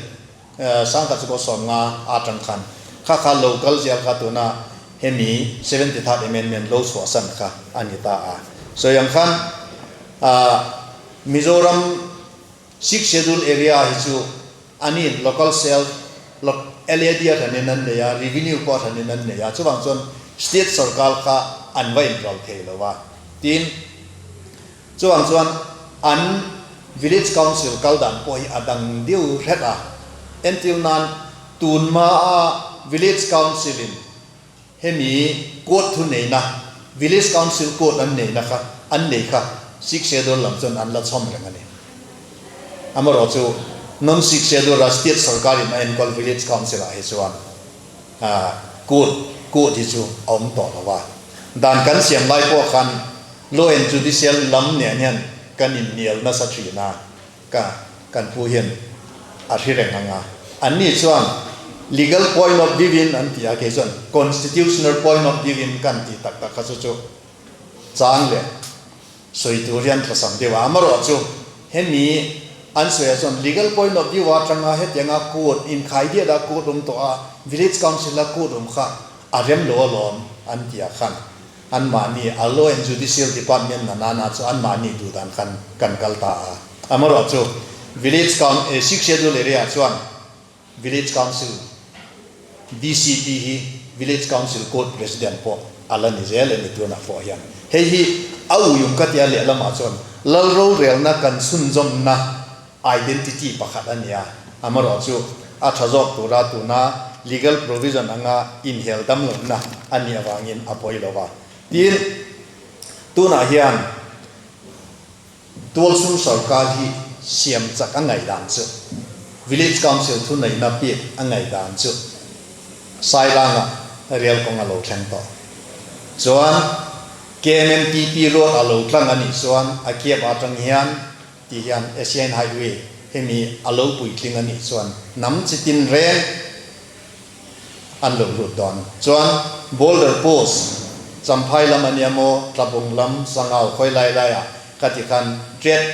H: 1950 atang khan kha kha local zial kha tuna hemi 73rd Amendment lo chhuahsan kha a ni ta a. Sawi ang khan. Mizoram Sixth Schedule area hi chu anin local self LAD a hranin an nei a, revenue pawh a hranin an nei a, chuvang chuan state sorkar kha an va inral thei lo a. Tin, chuvang chuan an village council kal dan pawh hi a dang deuh hret a. Entir nan tun hmaa village council in Hemi court thu neihna, Village Council Court an neihna kha, an nei kha Sixth Schedule lam chuan an la chhawm reng a ni. Amaherawhchu, Non-Sixth Schedule-a State sorkarin a enkawl Village Council-ah hi chuan court, court hi chu a awm tawh lo a. Dan kan siam lai pawh khan Law and Judicial lam nen hian kan inhnial nasa thin a. Ka kan pu hian a hri reng ang a, anni chuan legal point of view in an ti a, kei chuan constitutional point of view in kan ti tak tak kha chu chu chang leh sawi tur hian tlasam deuh a, amarawh chu hemi an sawi ah chuan legal point of view atanga hetianga court inkhai diat a court awm tawh a, village council a court awm kha a rem lo alawm an ti ah khan. Anmahni a Law and Judicial Department na nana chu anmahni duh dan khan kan kal ta a. Amaherawh chu Village Coun Sixth Schedule area ah chuan Village Council VCP hi Village Council Court President pawh a la ni zel e ni tunah pawh hian. Hei hi a uium ka tia lehlamah chuan lal rorelna kan chhunzawmna identity pakhat a ni a, amaherawhchu a tha zawk tura tuna legal provision anga inhel dam lohna a nih avangin a pawi lo va. Tin, tunah hian tualchhung sorkar hi siam chak a ngaihdan chu, Village Council thuneihna pek a ngaihdan chu Sailanga rel kawng a lo thleng tawh. Chuan KMMTP road a lo tlang a nih chuan a kiap atang hian Ti hian Asian Highway hemi a lo puitling a nih chuan hnam chi tin reng an lo lut dawn. Chuan Boulder Post, Champhai lam a nia maw, Tlabung lam, Sangau khawi lai laiah ka ti khan trade,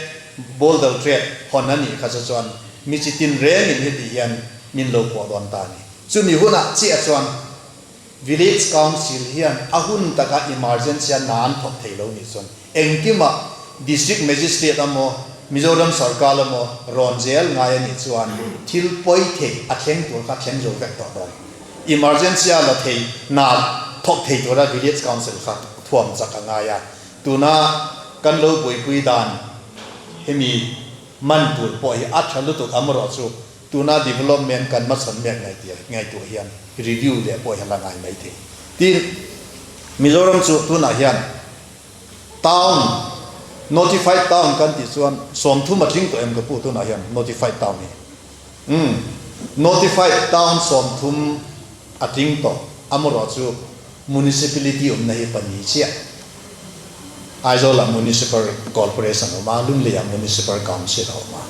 H: Boulder trade hawn a nih kha chu chuan mi chi tin rengin heti hian min lo pawh dawn ta a ni. Chumi hunah chiah chuan Village Council hian a hun taka emergency a nan thawk thei lo nih chuan engkimah District Magistrate emaw Mizoram Sarkar emaw rawn zel ngai a nih chuan thil pawi thei a thleng tur kha thleng zo vek tawh dawn. Emergency a la thei na thawk thei tura Village Council kha thuam chak a ngai a. Tuna kan lo buaipui dan hemi man tur pawh hi a tha lutuk amaherawhchu Tuna development kan hmachhawn mek ngaihtuah hian review leh pawh hi a la ngai mai thei. Tin, Mizoram chu tunah hian town, notified town kan tih chuan 30 a tling tawh em ka pu tunah hian notified town hi. Umm, notified town 30 a tling tawh amarawh chu municipality awmna hi pahnih chiah. Aizawlah Municipal Corporation a awm a, Lungleiah Municipal Council a awm a.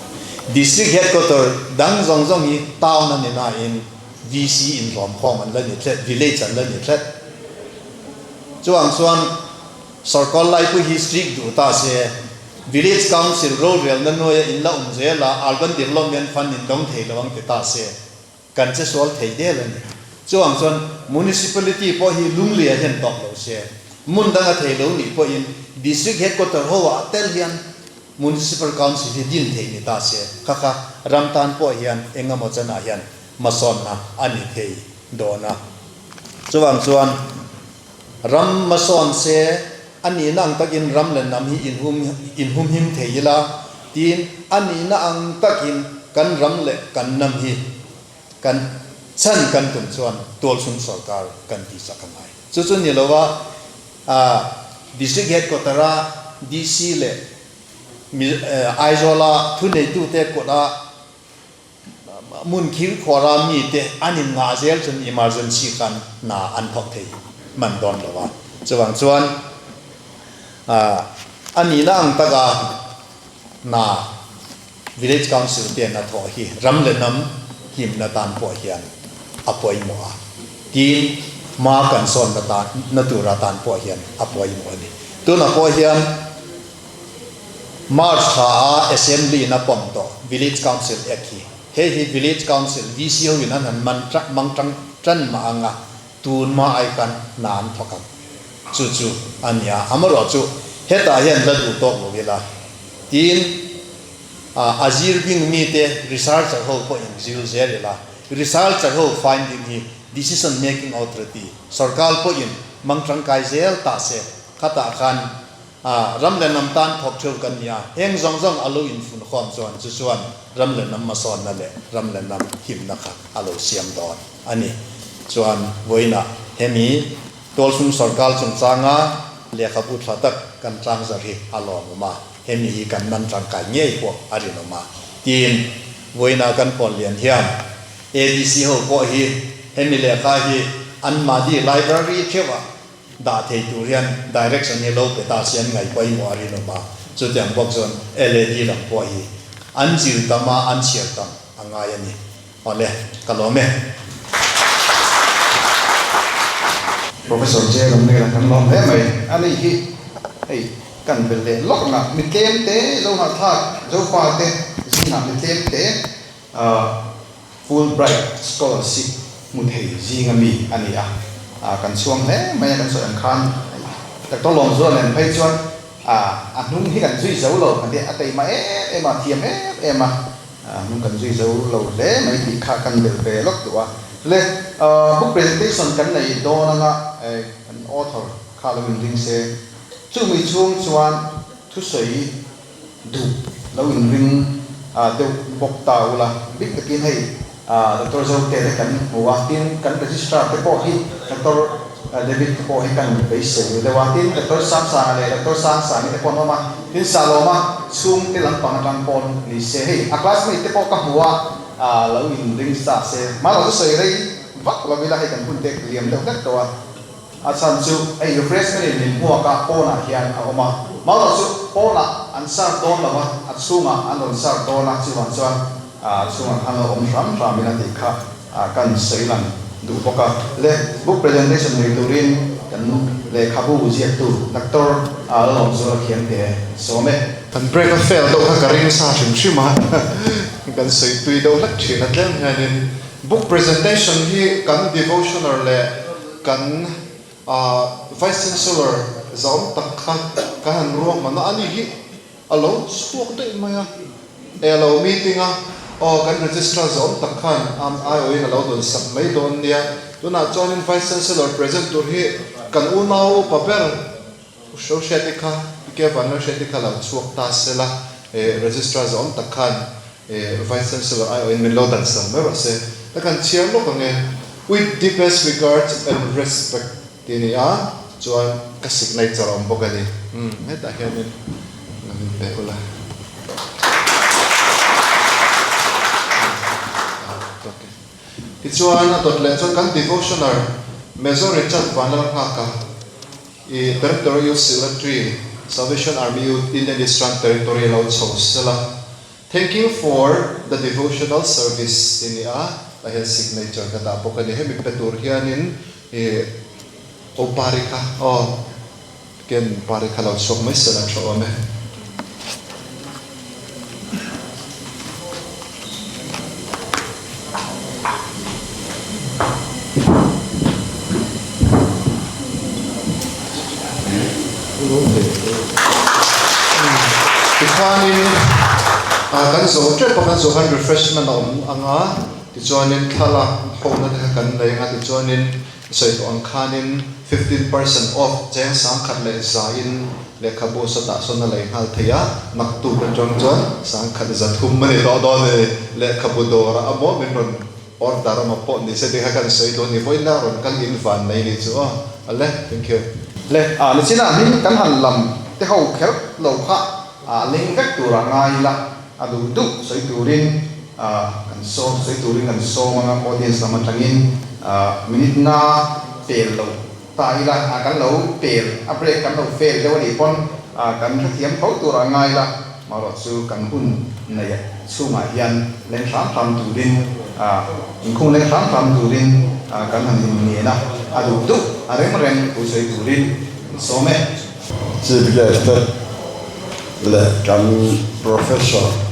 H: District Headquarter dang zawng zawng hi town a ni nain VC inhlawmkhawm an la ni tlet, village an la ni tlet. Chuvang chuan sawrkar laipui hi strict duh ta se, Village Council rorelna nuaia in la awm zel a, Urban Development Fund in dawng thei lo ang ti ta se, Kan che sual thei del a ni. Chuang chuan Municipality pawh hi Lunglia hian tawp lo se, hmun danga thei lo nih pawhin District Headquarter ho ah tel hian Municipal Council hi din thei ni ta se, kha kha ram tan pawh hian eng emaw chanah hian hmasawnna a ni thei dawn a. Chuvang chuan ram hmasawn se a nihna ang takin ram leh hnam hi inhum inhumhim thei ila tiin a nihna ang takin kan ram leh kan hnam hi kan chhan kan tum chuan tualchhung sorkar kan tih chak a ngai. Chu chu ni lova District Headquarter a DC leh Aizawl-a thuneitute kawt-a Hmun khir khuara mite an in ngah zel chuan emergency khan hna an thawk thei hman dawn lo a. Chuvang chuan a nihna ang taka hna Village Council te an a thawh hi ram leh hnam himna tan pawh hian a pawimawh a. Tin, hma kan sawnna tan na tura tan pawh hian a pawimawh a ni. Tunah pawh hian March thla a Assembly in a pawm tawh Village Council Act hi. Hei hi Village Council, VC ho in an han man mang tang tan mah ang a, tun hma ai khan hna an thawk ang. Chu chu a nia. Amaherawhchu hetah hian la duh tawk lo ila. Tin, a zir bing mite researcher ho pawhin zir zel ila, researcher ho finding hi decision making authority sorkar pawhin hmang tangkai zel ta se, khatah khan ram leh hnam tan thawk theuh kan ni a, heng zawng zawng a lo infunkhawm chuan chu chuan ram leh hnam hmasawnna leh ram leh hnam himna kha a lo siam dawn a ni. Chuan vawiinah hemi Tualsum sorkar chungchanga lehkhabu tha tak kan tlangzarh hi a lawmawm a, hemi hi kan man tangkai ngei pawh a rinawm a. Tin, vawiinah kan pawn lian hian ADC ho pawh hi hemi lehkha hi anmahni library theuhah dah thei tur hian direction hi lo pe ta se an ngaih pawimawh a rinawm a, chutiang bawk chuan LAD lam pawh hi an zir tam a, an chhiar tam a ngai a ni. Awle, ka lawm e.
A: Professor J Ramnela kan lawm hle mai. A ni hi hei kan bel leh lawk ang a, mi tlem te zo ngah thlak Zofa te zingah mi tlem te Fulbright Scholarship hmu thei zinga mi a ni a, kan chhuang hle mai a, kan sawi ang khan Doctor Lawmzuala nen phei chuan a hnung hi kan zui zo lo kan ti a, a teima em em a, a thiam em em a, a hnung kan zui zo lo hle mai tih kha kan belh ve lawk duh a. Le book presentation kan nei dawn anga kan author kha lo inring se, chumi chhung chuan thusawi duh lo inring deuh bawk ta ula, bik takin hei Doctor Zote te kan hmu a, tin kan Registrar te pawh hi Doctor David te pawh hi kan beisei deuh a, tin Doctor Samsanga leh Doctor Sangsangi te pawh an awm a, tin Salawma chhungte lampang atang pawn ni se, hei a classmate te pawh ka hmu a, lo inring sa se, hma lo chu sawi rei vak lo ila hei kan hun te liam deuh hlek tawh a. A chhan chu hei refreshment in min hmuak a, pawnah hian a awm a. Maura chu pawnah an serve dawn lo a, a chhungah an rawn serve dawn a, chuvang chuan a chhungah khan lo awm hram hram ila tih kha kan sawi lang duh bawk a. Le book presentation nei turin kan lehkhabu ziaktu Doctor Lalawmzuala Khiangte sawm e.
E: Kan break a fail deuh kha ka ring sa hrim hrim a, kan sawi tui deuh hlek thin a tlem hianin book presentation hi kan devotional leh Kan Vice Chancellor zahawm tak kha kan han ruahman a, ani hi a lo chhuak daih mai a, e a lo meeting a, aw kan Registrar zahawm tak khan aiawhin a lo dawn sak mai dawn nia, tunah chuanin Vice Chancellor present tur hi kan unau upa ber U Hrohriati kha, Pi Ke Vanlalhriati kha lo chhuak ta sela, e Registrar zahawm tak khan e Vice Chancellor aiawhin min lo dan sak mai rawh se. Ka kan chhiar lawk ang e, With deepest regards and respect tih a ni a, chuan ka signature a awm bawk a ni. Umm hetah hianin lo in pe ula. Tichuan a dawt leh chuan kan devotioner Major Richard Vanlalnghaka, I Territory Youth Secretary, Salvation Army Youth Indian Eastern Territory lo chho sela. Thank you for the devotional service tih ni a, tah hian signature ka dah bawk a ni. Hemi pe tur hianin i aw pari kha aw ken pari kha lo chhuak mai sela tha awm e. Tikhanin kan zawh tep a, kan zawh khan refreshment a awm ang a, tichuanin thlalak hona te kha kan nei ang a, tichuanin Sawi tawh ang khanin 15% off cheng 1100 in lehkhabu sawtah sawn a lei nghal thei a, naktuk atang chuan 1300 a ni tawh dawn a ni. Lehkhabu dawrah a maw min rawn order a maw pawh ni se tih kha kan sawi duh a ni. Vawiin a rawn kal in van mai ni chu aw. Ale, thank you.
A: Le, a nichinah hming kan han lam te ho kher lo kha a leng vek turah ngai ila a duh duh sawi turin Kan sawm sawi turin kan sawm anga audience lam atangin minute nga pel lo ta ila kan lo pel a break kan lo fail deuh anih pawn kan hrethiam tho tur a ngai ila marawh chu kan hun neih chhungah hian leng hram hram turin inkhung leng hram hram turin kan han inngen a, a duh duh a rem rem thu sawi turin kan sawm e.
I: Chief Guest te leh kan Professor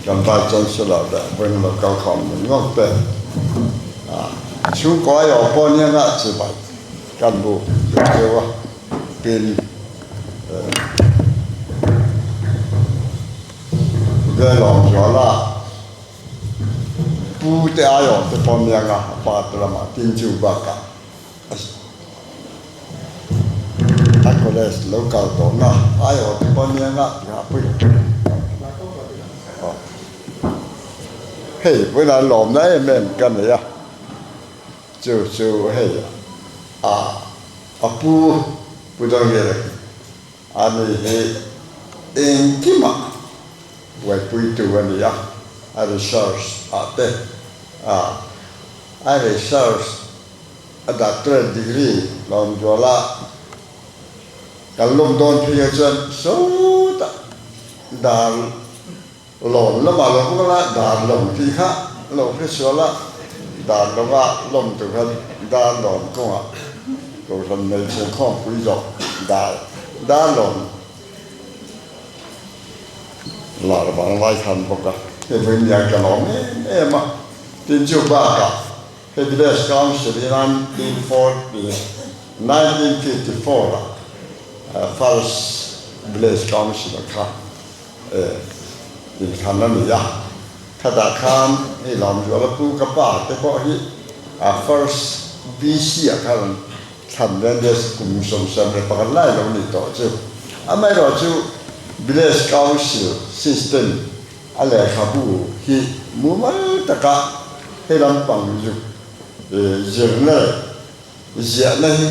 I: Kan Vice Chancellor leh Bring Local khawm ni ngawt te chhungkaw aiawh pawh nia ngah chi bai kan bu deuh deuh a, tin. Velawmzuala pu te aiawh te pawh nia nga a pa te lamah tin chu bakah a college lo kal tawh na aiawh te pawh nia nga tih a pui hei vawiinah lawmna em em ka nei a chu chu hei a a pu pu Dawngriala a ni hi engkimah buaipuitu a ni a, a research ah te a a research a doctorate degree lawmzuala kan lawm dawn phei ah chuan sawtah dar lawn lamah lo kal a, dar lawng tih kha lo hre sual a, dar lawnga lawm tur khan dar lawn kawngah kohhran hmeichhe khawmpui zawk dar dar lawn Lar vang lai khan bawk a, hei vawiin hian ka lawm em em a, tin chu bakah hei Village Council hi 1940, 1954 ah first Village Council kha inthlan a ni a, khatah khan hei Lamzuala pu ka pa te pawh hi a first VC ah khan Thlan Rangers kum 71 lai lo ni tawh chu. Amaherawhchu Village Council system a lehkhabu hi mumal taka he lampang zuk zirna leh ziahna hi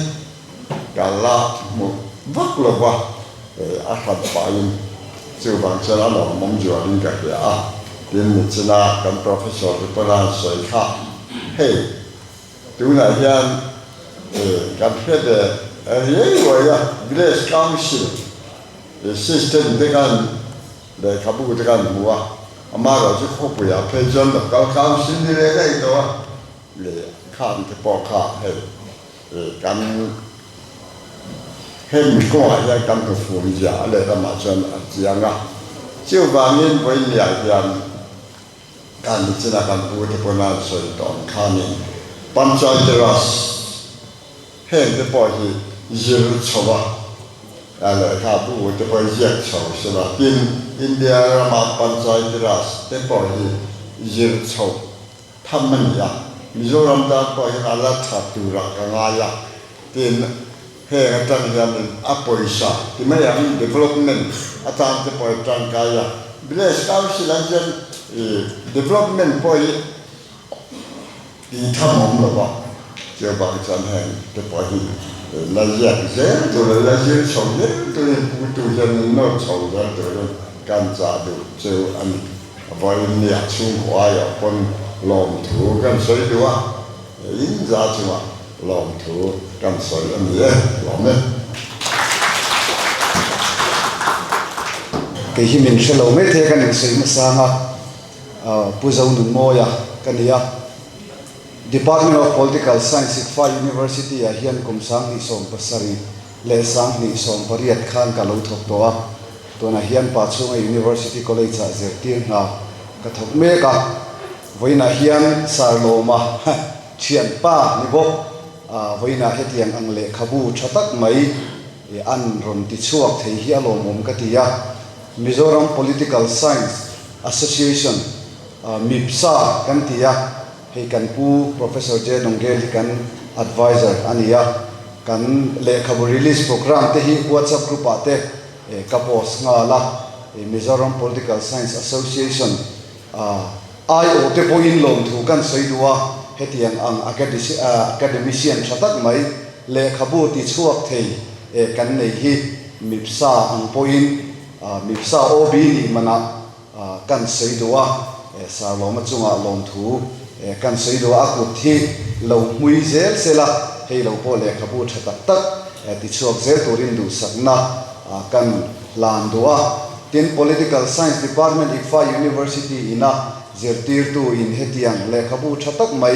I: ka la hmu vak lo va, a hran pahin chuvang chuan a lawmawm zualin ka hria a. Tin, nichina kan Professor te pawh an sawi kha hei Tunah hian kan hre ve riai ruai a, Village Council system te khan lehkhabu te khan hmu a, amaherawh chu khawpuiah phei chuan local council ni leh daih tawh a, leh khan te pawh kha hei kan hemi kawngah hian kan hmu fum zia a lehlamah chuan a chiang a, chuvangin vawiinniah hian Kan nichina kan pu te pawn an sawi tawh ang khanin Panchayati Raj heng te pawh hi zir chho a, lehkha bu te pawh hi ziak chho sela, tin India rama Panchayati Raj te pawh hi zir chho tham a ni a, Mizoram tan pawh hian a la tha turah ka ngai a, tin heng atang hianin a pawisa ti mai ang development atan te pawh hi tangkai a, Village Council ah hian development pawh hi tih tham awm lo va, chuvang chuan heng te pawh hi la ziak zel tur leh la zir chho zel turin putu hian in nawr chho zel turin kan chah duh chu a ni. Vawiin nia chhungkaw aiawh pawn lawmthu kan sawi duh a. In za chungah lawmthu kan sawi a ni e, lawm e.
A: Kei hi min hre lo mai thei a kan insawi hmasa ang a, Pu Zonunmawia ka ni a, Department of Political Science Sikfa University ah hian kum 2017 leh 2018 khan ka lo thawk tawh a, tunah hian Pachhunga University College ah zirtir hna ka thawk mek a. Vawiinah hian Sarlawma thianpa ni bawk vawiinah hetiang ang lehkhabu tha tak mai an rawn ti chhuak thei hi a lawmawm ka ti a. Mizoram Political Science Association, MIPSA, kan ti a, hei kan pu Professor J. Dongel hi kan advisor a ni a. Kan lehkhabu release programme te hi WhatsApp group ah te ka post nghal a, Mizoram Political Science Association, Aiawh te pawhin lawmthu kan sawi duh a, hetiang ang academician tha tak mai lehkhabu ti chhuak thei kan nei hi MIPSA ang pawhin MIPSA OB nih manah kan sawi duh a, Sarlawma chungah lawmthu kan sawi duh a, a kut hi lo hmui zel sela hei lo pawh lehkhabu tha tak tak ti chhuak zel turin duhsakna kan hlan duh a. Tin, Political Science Department ICFA University ina zirtirtu in hetiang lehkhabu tha tak mai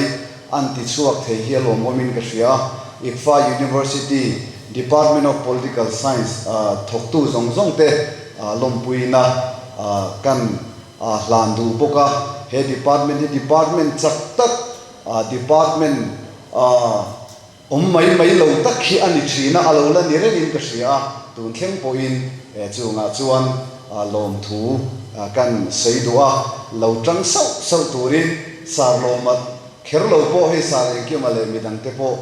A: an ti chhuak thei hi a lawmawmin ka hria a. ICFA University Department of Political Science thawktu zawng zawng te lawmpuina kan hlan duh bawk a. He department hi department chak tak, department Awm mai mai lo tak hi a ni thin a, a lo la ni rengin ka hria a, tun thleng pawhin chungah chuan lawmthu
J: kan sawi duh a, lo tang sauh sauh turin sar lawma kher lo pawh hei sar engkima leh midangte pawh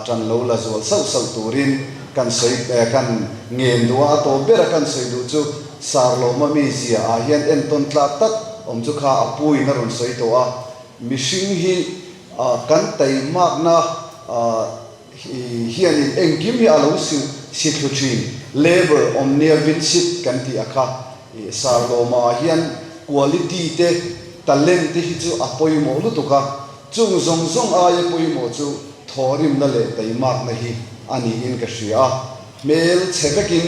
J: tan lo la zual sauh sauh turin kan sawi kan ngen duh a, a tawp bera kan sawi duh chu sar lawma mi zia ah hian entawn tlak tak awm chu kha a puiin a rawn sawi tawh a, mihring hi kan taimakna Hianin engkim hi a lo si thlu thin. Labour omnia vincit kan tih a kha. Sarlawma ah hian quality te, talent te hi chu a pawimawh lutuk a. Chung zawng zawng aia pawimawh chu thawhrimna leh teimakna hi a niin ka hria a. Hmel chhe vekin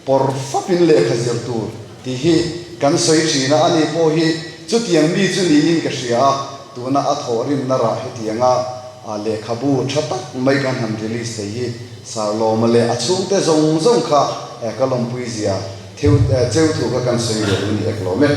J: pawr fapin lehkha zir tur tih hi kan sawi thin a, ani pawh hi chutiang mi chu niin ka hria a, tuna a thawhrimna rah hetianga lehkhabu tha tak mai kan han release thei hi Sarlawma leh a chhungte zawng zawng kha ka lawmpui zia theu cheu thu kha kan sawi ve duh ni ek lawm e.